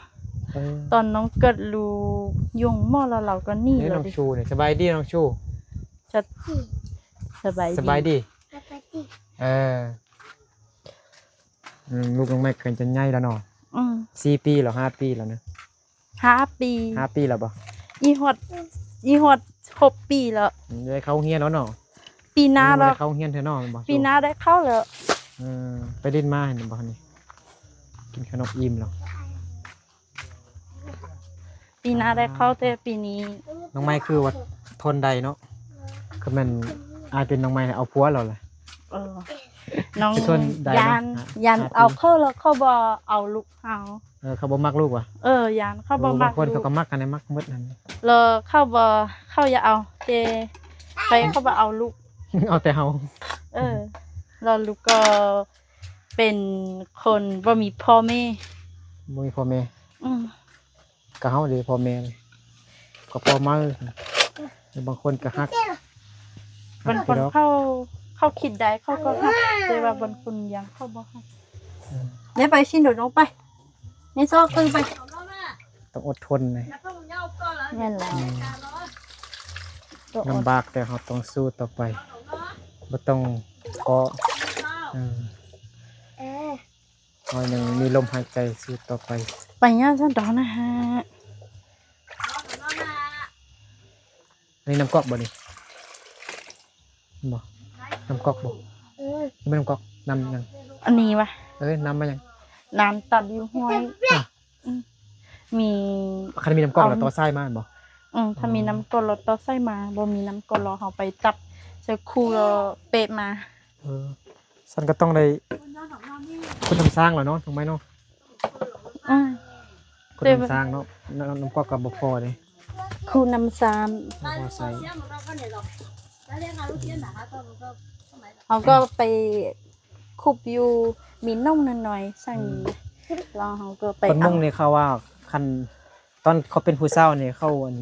ເອີ ຕອນນ້ອງເກີດລູກຢູ່ໂຮງໝໍແລ້ວ ລາວກໍໜີແລ້ວ ນ້ອງ ເດ້ ຊູນີ້ ສະບາຍດີນ້ອງຊູ ສະ ສະບາຍດີ ສະບາຍດີ ສະບາຍດີ ເອີ ອືມ ລູກນ້ອງໃໝ່ກໍຈະໃຫຍ່ແລ້ວເນາະ ອືມ ສີ່ປີແລ້ວ ຫ້າປີແລ້ວນະ ຫ້າປີ ຫ້າປີແລ້ວບໍ່? ອີກຮອດ ອີກຮອດຫົກປີແລ້ວ ອືມ ໄດ້ເຂົ້າໂຮງຮຽນແລ້ວເນາະ ປີໜ້າແລ້ວ ໄດ້ເຂົ້າໂຮງຮຽນເທື່ອເນາະ ແມ່ນບໍ່? ປີໜ້າໄດ້ເຂົ້າແລ້ວ ເອີ ໄປຫຼິ້ນມາເຫັນບໍ່ນີ້ ກິນຂະໜົມອີ່ມແລ້ວ ປີໜ້າໄດ້ເຂົ້າ ແຕ່ປີນີ້ ນ້ອງໃໝ່ຄືວ່າທົນໄດ້ເນາະ ຄືແມ່ນອ້າຍເປັນນ້ອງໃໝ່ເອົາຜົວແລ້ວແຫຼະ ເອີ ນ້ອງ ຊິທົນໄດ້ເນາະ ຢ້ານ ຢ້ານເອົາເຂົາແລ້ວເຂົາບໍ່ເອົາລູກເຮົາ ເອີ ເຂົາບໍ່ມັກລູກຫວາ ເອີ ຢ້ານເຂົາບໍ່ມັກລູກ ບາງຄົນເຂົາກໍມັກຫັ້ນແຫຼະ ມັກໝົດຫັ້ນ ແລ້ວເຂົາບໍ່ ເຂົາຢາກເອົາແຕ່ ໃຜເຂົາບໍ່ເອົາລູກ ເອົາແຕ່ເຮົາ ເອີ ແລ້ວລູກກໍເປັນຄົນບໍ່ມີພໍ່ແມ່ ບໍ່ມີພໍ່ແມ່ ອືມ ກໍເຮົາເດ ພໍ່ແມ່ ກໍພໍ່ມາ ແຕ່ບາງຄົນກໍຮັກ ບາງຄົນເຂົາ ເຂົາຄິດໄດ້ເຂົາກໍຮັກ ແຕ່ວ່າບາງຄົນຍັງເຂົາບໍ່ຮັກ ອືມ ໄດ້ໄປຊິໂດດລົງໄປ ນີ້ຊອກຄືໄປ ຕ້ອງອົດທົນນະ ແມ່ນແລ້ວ ອືມ ຕ້ອງອົດ ລຳບາກ ແຕ່ເຮົາຕ້ອງສູ້ຕໍ່ໄປ ບໍ່ຕ້ອງເກາະ ເອີ ເຮົາຍັງມີລົມຫາຍໃຈສູ້ຕໍ່ໄປ ໄປຍາກຊັ້ນດອກນະຮະ ອັນນີ້ນ້ຳກອກບໍ່ນີ້? ບໍ່ ນ້ຳກອກບໍ່? ເອີ ບໍ່ແມ່ນນ້ຳກອກ ນ້ຳຫຍັງ? ອັນນີ້ຫວາ? ເອີ ນ້ຳມາຫຍັງ? ນ້ຳຕັດຢູ່ຫ້ວຍ ຮະ ອືມ ມີ ຄັນມີນ້ຳກອກແລ້ວຕໍ່ສາຍມາແມ່ນບໍ່? ອືມ ຖ້າມີ ອໍ ນ້ຳກອກແລ້ວຕໍ່ສາຍມາ ບໍ່ມີນ້ຳກອກແລ້ວເຮົາໄປຕັດໃສ່ຄູແລ້ວເປະມາ ເອີ ຊັ້ນກໍຕ້ອງໄດ້ຂຸດນ້ຳສ້າງແລ້ວເນາະ ນ້ອງໃໝ່ເນາະ ອືມ ຂຸດນ້ຳສ້າງເນາະ ນ້ຳ ນ້ຳກອກກໍບໍ່ພໍເດ້ ຂຸດນ້ຳສ້າງ ບໍ່ພໍໃຊ້ ເຮົາກໍໄປຂຸດຢູ່ມີໜອງນ້ອຍໆ ຊັ້ນ ອືມ ແລ້ວເຮົາກໍໄປ ຄົນມົ້ງນີ້ເຂົາວ່າ ຄັນຕອນເຂົາເປັນຜູ້ສາວນີ້ ເຂົາ ອັນ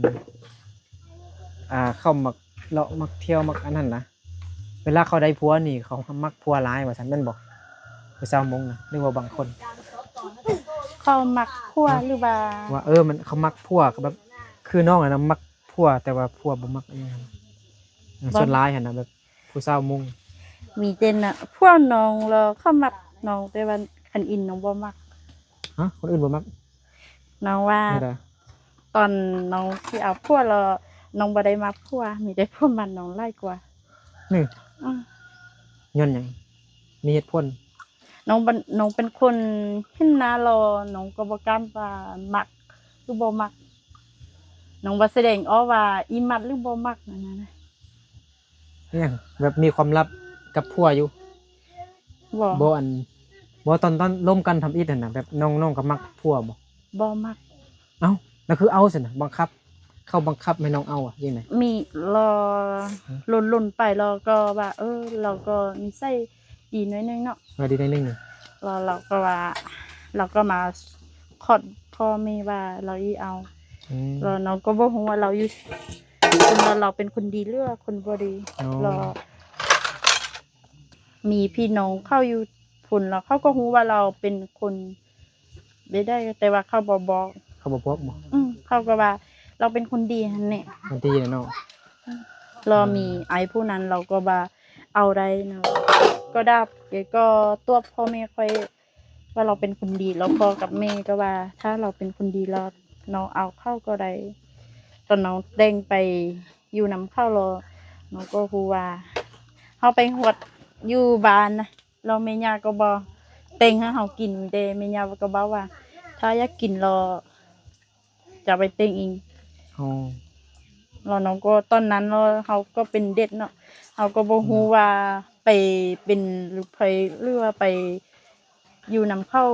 ອ່າ ເຂົາມັກເລາະ ມັກທ່ຽວ ມັກອັນນັ້ນນະ ເວລາເຂົາໄດ້ຜົວນີ້ ເຂົາມັກຜົວຫຼາຍວ່າຊັ້ນ ແມ່ນບໍ່? ຜູ້ສາວມົ້ງນະ ຫຼືວ່າບາງຄົນ ເຂົາມັກຜົວ ຮະ ຫຼືວ່າ ວ່າ ເອີ ມັນ ເຂົາມັກຜົວ ກໍແບບ ຄືນ້ອງຫັ້ນນະ ມັກຜົວ ແຕ່ວ່າຜົວບໍ່ມັກອີ່ຫຍັງ ສ່ວນຫຼາຍຫັ້ນນະ ແບບຜູ້ສາວມົ້ງ ມີແຕ່ນະ ຜົວນ້ອງແລ້ວເຂົາມັກນ້ອງ ແຕ່ວ່າຄົນອື່ນນ້ອງບໍ່ມັກ ຮະ ຄົນອື່ນບໍ່ມັກ ນ້ອງວ່າ ແນວໃດ? ຕອນນ້ອງຊິເອົາຜົວແລ້ວ ນ້ອງບໍ່ໄດ້ມັກຜົວ ມີແຕ່ຜົວມັກນ້ອງຫຼາຍກວ່າ ນີ້ ອືມ ຍ້ອນຫຍັງ? ມີເຫດຜົນ? ນ້ອງ ນ້ອງເປັນຄົນເຫັນໜ້າຫຼໍ່ ນ້ອງກໍບໍ່ກ້າວ່າມັກ ຫຼືບໍ່ມັກ ນ້ອງບໍ່ສະແດງອອກວ່າອີ່ມັກ ຫຼືບໍ່ມັກ ອັນນັ້ນນະ ຫຍັງ ແບບມີຄວາມລັບກັບຜົວຢູ່? ບໍ່ ບໍ່ ອັນ ບໍ່ ຕອນ ຕອນລົມກັນທຳອິດຫັ້ນນະ ແບບນ້ອງ ນ້ອງກໍມັກຜົວບໍ່? ບໍ່ມັກ ເອົ້າ ແລ້ວຄືເອົາຊັ້ນນະ ບັງຄັບ ເຂົາບັງຄັບໃຫ້ນ້ອງເອົາ ອະ ຈັ່ງໃດ? ມີ ລໍ ຮະ ລົນໆໄປ ລາວກໍວ່າ ເອີ ລາວກໍນິໄສດີໜ້ອຍໜຶ່ງເນາະ ວ່າດີໜ້ອຍໜຶ່ງນີ້ ລາວ ລາວກໍວ່າ ລາວກໍມາຂອດພໍ່ແມ່ວ່າລາວອີ່ເອົາ ອືມ ລາວ ນ້ອງກໍບໍ່ຮູ້ວ່າລາວຢູ່ ເພິ່ນວ່າລາວເປັນຄົນດີ ຫຼືວ່າຄົນບໍ່ດີ ອໍ ລາວ ມີພີ່ນ້ອງເຂົາຢູ່ພຸ້ນ ແລ້ວເຂົາກໍຮູ້ວ່າລາວເປັນຄົນ ໄດ້ໄດ້ ແຕ່ວ່າເຂົາບໍ່ບອກ. ເຂົາບໍ່ບອກບໍ່? ອືມ ເຂົາກໍວ່າລາວເປັນຄົນດີຫັ້ນແຫຼະ. ຄົນດີແຫຼະເນາະ. ລາວມີ ອືມ ອ້າຍຜູ້ນັ້ນ ລາວກໍວ່າເອົາໄດ້ນະ ກໍດັບ ແລ້ວກໍຕົວະພໍ່ແມ່ຂ້ອຍວ່າລາວເປັນຄົນດີ. ແລ້ວພໍ່ກັບແມ່ກໍວ່າ ຖ້າລາວເປັນຄົນດີ ລາວ ນ້ອງເອົາເຂົາກໍໄດ້. ຕອນນ້ອງແຕ່ງໄປຢູ່ນຳເຂົາ ລາວ ນ້ອງກໍຮູ້ວ່າເຮົາໄປຮອດຢູ່ບ້ານນະ ລາວແມ່ຍ່າກໍບໍ່ແຕ່ງໃຫ້ເຮົາກິນ ແຕ່ແມ່ຍ່າກໍເວົ້າວ່າ ຖ້າຢາກກິນລາວຈະໄປແຕ່ງເອງ. ອໍ ລາວນ້ອງກໍ ຕອນນັ້ນລາວ ເຮົາກໍເປັນເດັກເນາະ ເຮົາກໍບໍ່ຮູ້ ອືມ ວ່າໄປເປັນລູກໃຜ ຫຼືວ່າໄປຢູ່ນຳເຂົາ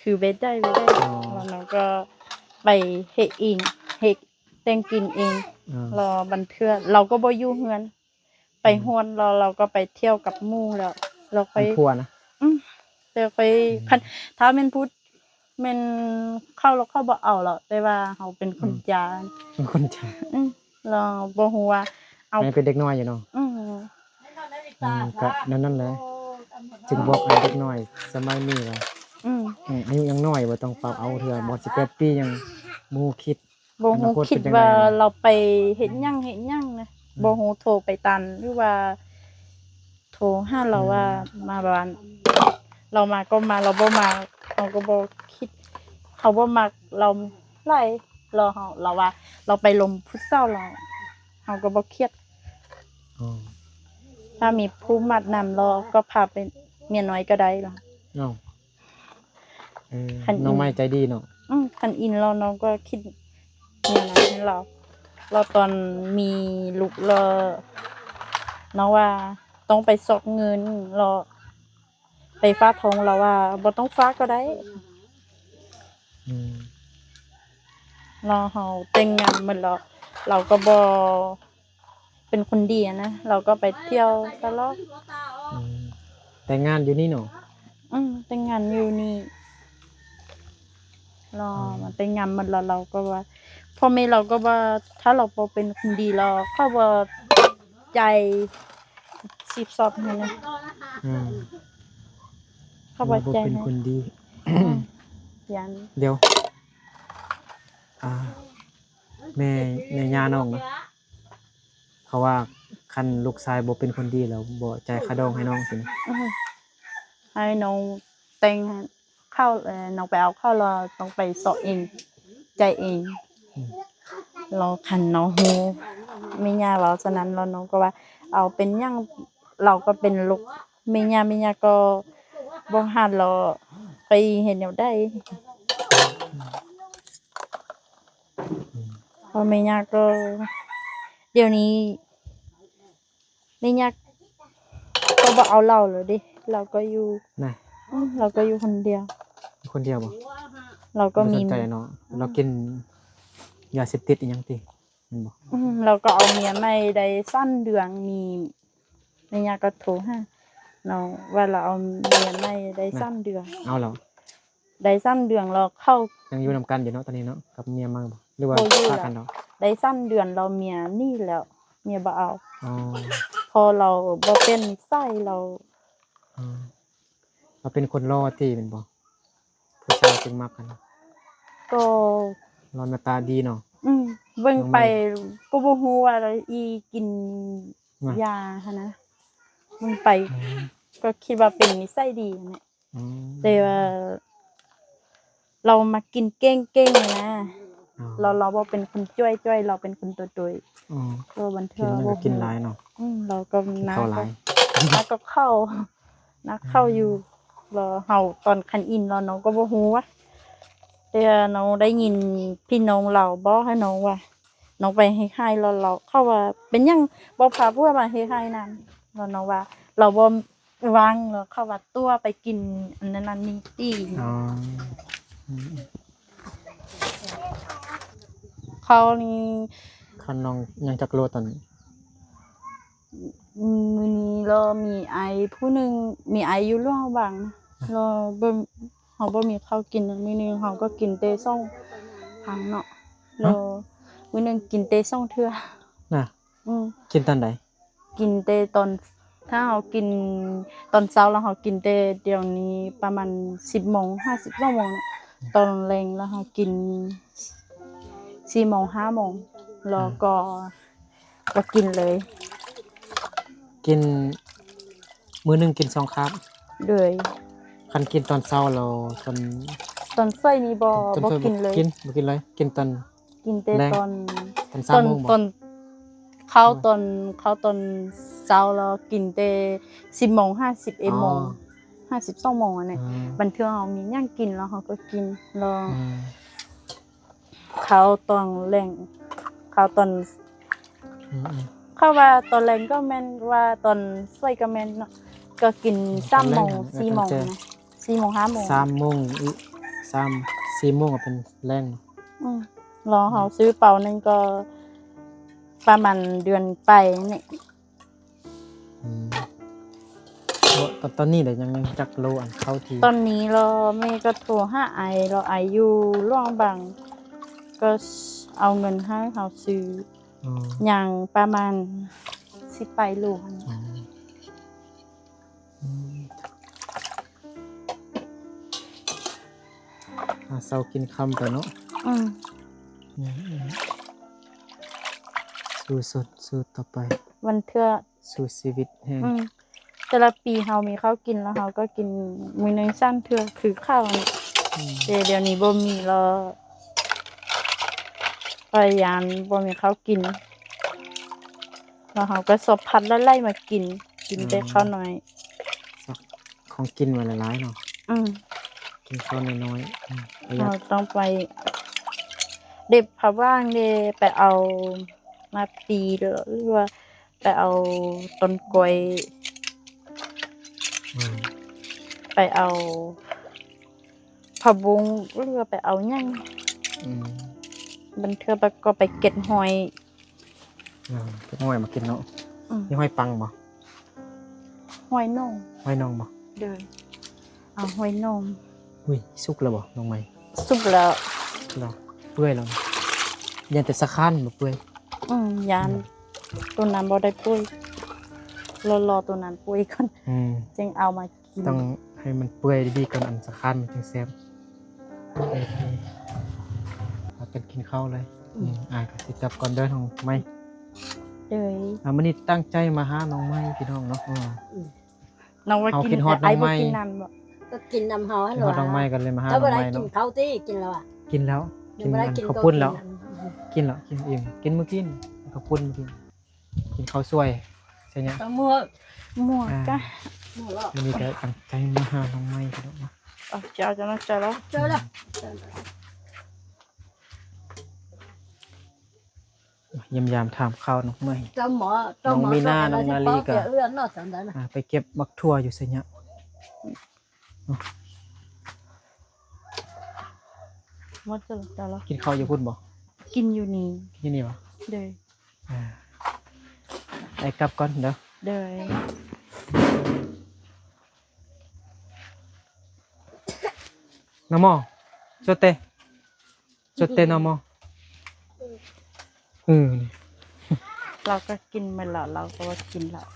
ຄືເຮັດໄດ້ ເຮັດໄດ້. ອໍ ລາວນ້ອງກໍໄປເຮັດເອງ ເຮັດ ແຕ່ງກິນເອງ. ອໍ ລາວບາງເທື່ອລາວກໍບໍ່ຢູ່ເຮືອນ ໄປ ອືມ ຮອດລາວ ລາວກໍໄປທ່ຽວກັບໝູ່ແລ້ວ ລາວຄ່ອຍ ມັນຄົວນະ. ອືມ ແຕ່ຄ່ອຍ ອືມ ຄັນ ຖ້າແມ່ນຜູ້ ແມ່ນເຂົາ ລາວເຂົາບໍ່ເອົາລາວ ແຕ່ວ່າເຮົາເປັນຄົນ ອືມ ຈ້າ ເປັນຄົນຈ້າ. ອືມ ລາວບໍ່ຮູ້ວ່າເອົາ ຍັງເປັນເດັກນ້ອຍຢູ່ເນາະ. ອືມ ອືມ ກະແນວນັ້ນແຫຼະ ຈຶ່ງບອກໃຫ້ເດັກນ້ອຍສະໄໝນີ້ວ່າ ອືມ ອືມ ອາຍຸຍັງນ້ອຍ ບໍ່ຕ້ອງຟ້າວເອົາເທື່ອ ບໍ່ສິບແປດປີ ຍັງບໍ່ຮູ້ຄິດ ບໍ່ຮູ້ຄິດວ່າລາວໄປເຮັດຫຍັງ ອືມ ເຮັດຫຍັງນະ. ອືມ ບໍ່ຮູ້ໂທໄປຕາມ ຫຼືວ່າໂທຫາລາວວ່າ ອືມ ມາບ້ານ ລາວມາກໍມາ ລາວບໍ່ມາເຮົາກໍບໍ່ຄິດ. ເຮົາບໍ່ມັກລາວຫຼາຍ ລາວ ເຮົາ ລາວວ່າລາວໄປລົມຜູ້ສາວ ລາວ ເຮົາກໍບໍ່ຄຽດ. ອໍ ຖ້າມີຜູ້ມັກນຳ ລາວກໍພາໄປເມຍນ້ອຍກໍໄດ້ລະ. ເອົ້າ ເອີ ຄັນອິນ ນ້ອງໃໝ່ໃຈດີເນາະ. ອືມ ຄັນອິນແລ້ວນ້ອງກໍຄິດແນວນັ້ນໃຫ້ລາວ ແລ້ວຕອນມີລູກແລ້ວ ນ້ອງວ່າຕ້ອງໄປຊອກເງິນ ແລ້ວໄປຝາກທ້ອງ ລາວວ່າບໍ່ຕ້ອງຝາກກໍໄດ້. ອືມ ແລ້ວເຮົາແຕ່ງງານໝົດແລ້ວ ລາວກໍບໍ່ ເປັນຄົນດີຫັ້ນນະ ລາວກໍໄປທ່ຽວຕະຫຼອດ. ອືມ ແຕ່ງງານຢູ່ນີ້ເນາະ? ອືມ ແຕ່ງງານຢູ່ນີ້. ລາວ ອືມ ມາແຕ່ງງານໝົດແລ້ວ ລາວກໍວ່າ ພໍ່ແມ່ລາວກໍວ່າ ຖ້າລາວບໍ່ເປັນຄົນດີ ລາວ ເຂົາບໍ່ຈ່າຍສິບສອບໃຫ້ນະ. ອືມ ເຂົາບໍ່ ລາວບໍ່ ຈ່າຍ ເປັນ ໃຫ້ ຄົນດີ. ອືມ ຢ້ານ ດຽວ ອ່າ ແມ່ ແມ່ຍ່ານ້ອງນະ ເຂົາວ່າຄັນລູກຊາຍບໍ່ເປັນຄົນດີແລ້ວບໍ່ຈ່າຍຄ່າດອງໃຫ້ນ້ອງຊີ້ນະ. ອືມ ໃຫ້ນ້ອງແຕ່ງເຂົາ ເອີ ນ້ອງໄປເອົາເຂົາ ແລ້ວຕ້ອງໄປຊອກເອງ ຈ່າຍເອງ. ອືມ ແລ້ວຄັນນ້ອງຮູ້ແມ່ຍ່າເວົ້າສະນັ້ນ ແລ້ວນ້ອງກໍວ່າ ເອົາ ເປັນຫຍັງ ລາວກໍເປັນລູກແມ່ຍ່າ ແມ່ຍ່າກໍບໍ່ຮັກ ແລ້ວຂ້ອຍເຮັດແນວໃດ? ອືມ ເພາະແມ່ຍ່າກໍ ດຽວນີ້ແມ່ຍ່າກໍບໍ່ເອົາລາວແລ້ວເດ້ ລາວກໍຢູ່ ນະ ອືມ ລາວກໍຢູ່ຄົນດຽວ. ຄົນດຽວບໍ່? ລາວກໍມີ ບໍ່ສົນໃຈເນາະ. ອືມ ລາວກິນຢາເສບຕິດອີ່ຫຍັງຕິ ແມ່ນບໍ່? ອືມ ລາວກໍເອົາເມຍໃໝ່ໄດ້ສາມເດືອນ ມີ ແມ່ຍ່າກໍໂທຫານ້ອງວ່າລາວເອົາເມຍໃໝ່ໄດ້ ນະ ສາມເດືອນ. ເອົາແລ້ວ? ໄດ້ສາມເດືອນແລ້ວ ເຂົາ ຍັງຢູ່ນຳກັນຢູ່ເນາະຕອນນີ້ເນາະ ກັບເມຍໃໝ່ບໍ່ ຫຼືວ່າ ບໍ່ຢູ່ ປະກັນແລ້ວ? ໄດ້ສາມເດືອນແລ້ວ ເມຍໜີແລ້ວ ເມຍບໍ່ເອົາ. ອໍ ເພາະລາວບໍ່ເປັນນິໄສລາວ. ອໍ ລາວເປັນຄົນຫຼໍ່ຕິແມ່ນບໍ່? ຜູ້ຊາຍຈຶ່ງມັກຫັ້ນນະ. ກໍ ລາວໜ້າຕາດີເນາະ. ອືມ ເບິ່ງໄປ ນ້ອງໃໝ່ ກໍບໍ່ຮູ້ວ່າອີ່ກິນ ນະ ຢາຫັ້ນນະ ເບິ່ງໄປ ອືມ ກໍຄິດວ່າເປັນນິໄສດີຫັ້ນແຫຼະ. ອືມ ແຕ່ວ່າລາວມັກກິນເກັ່ງໆນະ. ອໍ ລາວ ລາວບໍ່ເປັນຄົນຈ້ວຍໆ ລາວເປັນຄົນໂຕໂຕຍ. ອໍ ກໍບາງເທື່ອ ກິນ ບໍ່ ກໍກິນຫຼາຍເນາະ. ອືມ ລາວກໍ ກິນ ໜ້າ ເຂົ້າຫຼາຍ ໜ້າກໍເຂົ້າ ໜ້າເຂົ້າຢູ່. ອືມ ລາວ ເຮົາຕອນຄັນອິນລາວ ນ້ອງກໍບໍ່ຮູ້ວ່າ ແຕ່ນ້ອງໄດ້ຍິນພີ່ນ້ອງລາວເວົ້າໃຫ້ນ້ອງວ່າ ນ້ອງໄປເຮັດໄຮ່ ແລ້ວ ແລ້ວເຂົາວ່າ ເປັນຫຍັງບໍ່ພາຜົວມາເຮັດໄຮ່ນຳ? ແລ້ວນ້ອງວ່າ ລາວບໍ່ວ່າງ ແລ້ວເຂົາວ່າຕົວະໄປກິນອັນນັ້ນອັນນີ້ຕີ. ອໍ ອືມ ເຂົານີ້ ຄັນນ້ອງຍັງຈັກໂລຕອນນີ້? ມື້ນີ້ລາວມີອ້າຍຜູ້ໜຶ່ງ ມີອ້າຍຢູ່ຫຼວງພະບາງ ລາວບໍ່ ເຮົາບໍ່ມີເຂົ້າກິນ ມື້ໜຶ່ງເຮົາກໍກິນແຕ່ສອງຄັ້ງເນາະ. ຮະ? ລາວ ມື້ໜຶ່ງກິນແຕ່ສອງເທື່ອ. ນະ? ອືມ ກິນຕອນໃດ? ກິນແຕ່ຕອນ ຖ້າເຮົາກິນຕອນເຊົ້າແລ້ວເຮົາກິນແຕ່ດຽວນີ້ປະມານສິບໂມງ ຫ້າສິບສອງໂມງ ຕອນແລງແລ້ວເຮົາກິນສີ່ໂມງ ຫ້າໂມງ ແລ້ວກໍ ອືມ ກໍກິນເລີຍ. ກິນ ມື້ໜຶ່ງກິນສອງຄາບ? ໂດຍ. ຄັນກິນຕອນເຊົ້າແລ້ວ ຕອນ ຕອນສວຍນີ້ບໍ່ ຕອນ ບໍ່ກິນເລີຍ. ກິນ ບໍ່ກິນເລີຍ ກິນຕອນ ກິນແຕ່ ແລງ ຕອນ ຕອນສາມໂມງບໍ່? ຕອນ ເຂົ້າຕອນ ເຂົ້າຕອນເຊົ້າແລ້ວກິນແຕ່ສິບໂມງ ຫ້າສິບເອັດໂມງ ອໍ ຫ້າສິບສອງໂມງອັນນີ້. ອືມ ບາງເທື່ອເຮົາມີຫຍັງກິນແລ້ວເຮົາກໍກິນ ແລ້ວ ອືມ ເຂົ້າຕອນແລງ ເຂົ້າຕອນ ອືມໆ ເຂົ້າວ່າຕອນແລງກໍແມ່ນ ວ່າຕອນສວຍກໍແມ່ນເນາະ ກໍກິນ ອືມ ສາມໂມງ ຕອນແລງ ສີ່ໂມງ ຕອນແລງ ນະ ສີ່ໂມງ ຫ້າໂມງ ສາມໂມງ ອີກ ສາມ ສີ່ໂມງກໍເປັນແລງ. ອືມ ລອເຮົາ ອືມ ຊື້ເປົາໜຶ່ງກໍປະມານເດືອນປາຍນີ້. ອືມ ແລ້ວຕອນ ຕອນນີ້ລະຍັງ ຍັງຈັກໂລ ອັນເຂົ້າທີ່ ຕອນນີ້ລະແມ່ກໍໂທຫາອ້າຍລະ ອ້າຍຢູ່ຫຼວງບາງ ກໍເອົາເງິນໃຫ້ເຮົາຊື້ ອໍ ຍັງປະມານສິບປາຍໂລຫັ້ນ. ອໍ ອືມ ຫາເຊົ້າກິນຄ່ຳໄປເນາະ. ອືມ ອືມ ອືມ ສູ້ຊົນ ສູ້ຕໍ່ໄປ ບາງເທື່ອ ສູ້ຊີວິດແຮງ. ອືມ ແຕ່ລະປີເຮົາມີເຂົ້າກິນແລ້ວເຮົາກໍກິນມື້ໜຶ່ງສາມເທື່ອຄືເຂົ້ານີ້. ອືມ ແຕ່ດຽວນີ້ບໍ່ມີແລ້ວ ພະຍາຍາມບໍ່ມີເຂົ້າກິນ ແລ້ວເຮົາກໍຊອບຜັດໄລ່ໆມາກິນ ກິນແຕ່ ອືມ ເຂົ້າໜ້ອຍ ຊອກຂອງກິນໄວ້ຫຼາຍໆເນາະ. ອືມ ກິນເຂົ້ານ້ອຍໆ. ອືມ ປະຢັດ ເຮົາຕ້ອງໄປເດັບຜັກຫວ່າງເດ້ ໄປເອົາມາປີ ຫຼືວ່າ ໄປເອົາຕົ້ນກ້ວຍ ອືມ ໄປເອົາຜັກບຸ້ງ ຫຼືວ່າໄປເອົາຫຍັງ. ອືມ ບາງເທື່ອກໍໄປເກັບຫອຍ. ອືມ ເກັບຫອຍມາກິນເນາະ. ອືມ ມີຫອຍປັງບໍ່? ຫອຍໜອງ ຫອຍໜອງບໍ່? ໂດຍ. ເອົາຫອຍໜອງ. ອຸ້ຍ ສຸກແລ້ວບໍ່ນ້ອງໃໝ່? ສຸກແລ້ວ ແລ້ວ ເປື່ອຍແລ້ວ. ຢ້ານແຕ່ສະຄານບໍ່ເປື່ອຍ. ອືມ ຢ້ານ ອືມ ໂຕນັ້ນບໍ່ໄດ້ເປື່ອຍ ລໍໂຕນັ້ນເປື່ອຍກ່ອນ. ອືມ ຈຶ່ງເອົາມາກິນ ຕ້ອງໃຫ້ມັນເປື່ອຍດີໆກ່ອນ ອັນສະຄານມັນຈຶ່ງແຊບ. ໂອເຄ ພາກັນກິນເຂົ້າເລີຍ. ອືມ ອືມ ອ້າຍກໍຊິກັບກ່ອນເດີນ້ອງໃໝ່. ໂດຍ. ອ່າ ມື້ນີ້ຕັ້ງໃຈມາຫານ້ອງໃໝ່ພີ່ນ້ອງເນາະ. ເອີ ອືມ ນ້ອງວ່າ ເຮົາ ກິນ ກິນຮອດນ້ອງໃໝ່ ແຕ່ອ້າຍບໍ່ກິນນຳບໍ່? ກໍກິນນຳເຮົາຫັ້ນ ກິນຮອດນ້ອງໃໝ່ກໍເລີຍມາຫານ້ອງໃໝ່ເນາະ. ກິນເຂົ້າຕິ ກິນແລ້ວອະ? ກິນແລ້ວ ກິນ ກິນ ອັນ ເຂົ້າປຸ້ນແລ້ວ. ອືມ ກິນແລ້ວ ກິນອີ່ມ ກິນມື້ກິນ ເຂົ້າປຸ້ນກິນ ກິນເຂົ້າສວຍໃສ່ຫຍັງ? ໝວກ ໝວກກະ ອ່າ ໝວກ ມື້ນີ້ກໍຕັ້ງໃຈມາຫານ້ອງໃໝ່ພີ່ນ້ອງເນາະ. ເອົາ ເຈົ້າ ເຈົ້າ ເຈົ້າ ເຈົ້າລະ ເຈົ້າລະ. ອືມ ຢ້ຽມຢາມຖາມຂ່າວນ້ອງໃໝ່ ນ້ອງມີນາ ນ້ອງນາລີກະ ອ່າ ໄປເກັບໝາກຖົ່ວຢູ່ໄຊຍະ. ໝົດແລ້ວ ກິນເຂົ້າຢູ່ພຸ້ນບໍ່? ກິນຢູ່ນີ້ ກິນຢູ່ນີ້ບໍ່? ໂດຍ. ອ່າ ໄປກັບກ່ອນເດີ. ໂດຍ. ນະໂມ ໂຊເຕ ໂຊເຕນະໂມ. ເອີ ນີ້ ລາວກໍກິນໝົດແລ້ວ ລາວກໍວ່າກິນແລ້ວ.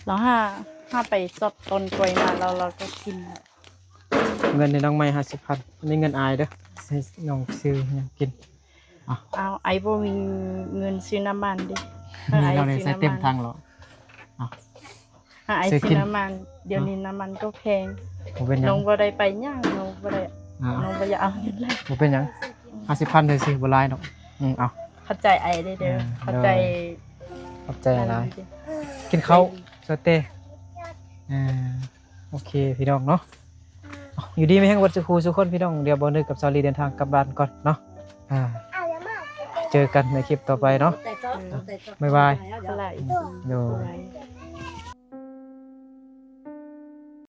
ລາວຫາ ຫາໄປຊອບຕົ້ນກ້ວຍມາແລ້ວ ລາວກໍກິນແລ້ວ. ເງິນໃຫ້ນ້ອງໃໝ່ຫ້າສິບພັນ ອັນນີ້ເງິນອ້າຍເດີ ໃຫ້ນ້ອງຊື້ຫຍັງກິນ. ອ້າວ ອ້າຍບໍ່ມີເງິນຊື້ນ້ຳມັນເດ້. ນີ້ ອ້າຍ ລາວໄດ້ໃສ່ເຕັມຖັງແລ້ວ. ອ້າວ ຫາອ້າຍຊື້ນ້ຳມັນ ດຽວນີ້ນ້ຳມັນກໍແພງ. ບໍ່ເປັນຫຍັງ ນ້ອງບໍ່ໄດ້ໄປຫຍັງ ນ້ອງບໍ່ໄດ້ ອ້າວ ນ້ອງບໍ່ຢາກເອົາເງິນແລ້ວ. ບໍ່ເປັນຫຍັງ ຫ້າສິບພັນຊື່ໆ ບໍ່ຫຼາຍດອກ. ອືມ ເອົາ ຂອບໃຈອ້າຍເດີ. ອ່າ ຂອບໃຈ ໂດຍ ຂອບໃຈຫຼາຍ. ກິນເຂົ້າ ໂຊເຕ. ອ່າ ໂອເຄ ພີ່ນ້ອງເນາະ. ເອົາ ຢູ່ດີມີແຮງເບິດສູ່ຄູ່ສູ່ຄົນພີ່ນ້ອງ. ດຽວບ່າວນຶກກັບສາວລີເດີນທາງກັບບ້ານກ່ອນເນາະ. ອ່າ ເຈີກັນໃນຄລິບຕໍ່ໄປເນາະ. ບາຍບາຍ. ໂດຍ. ບາຍ.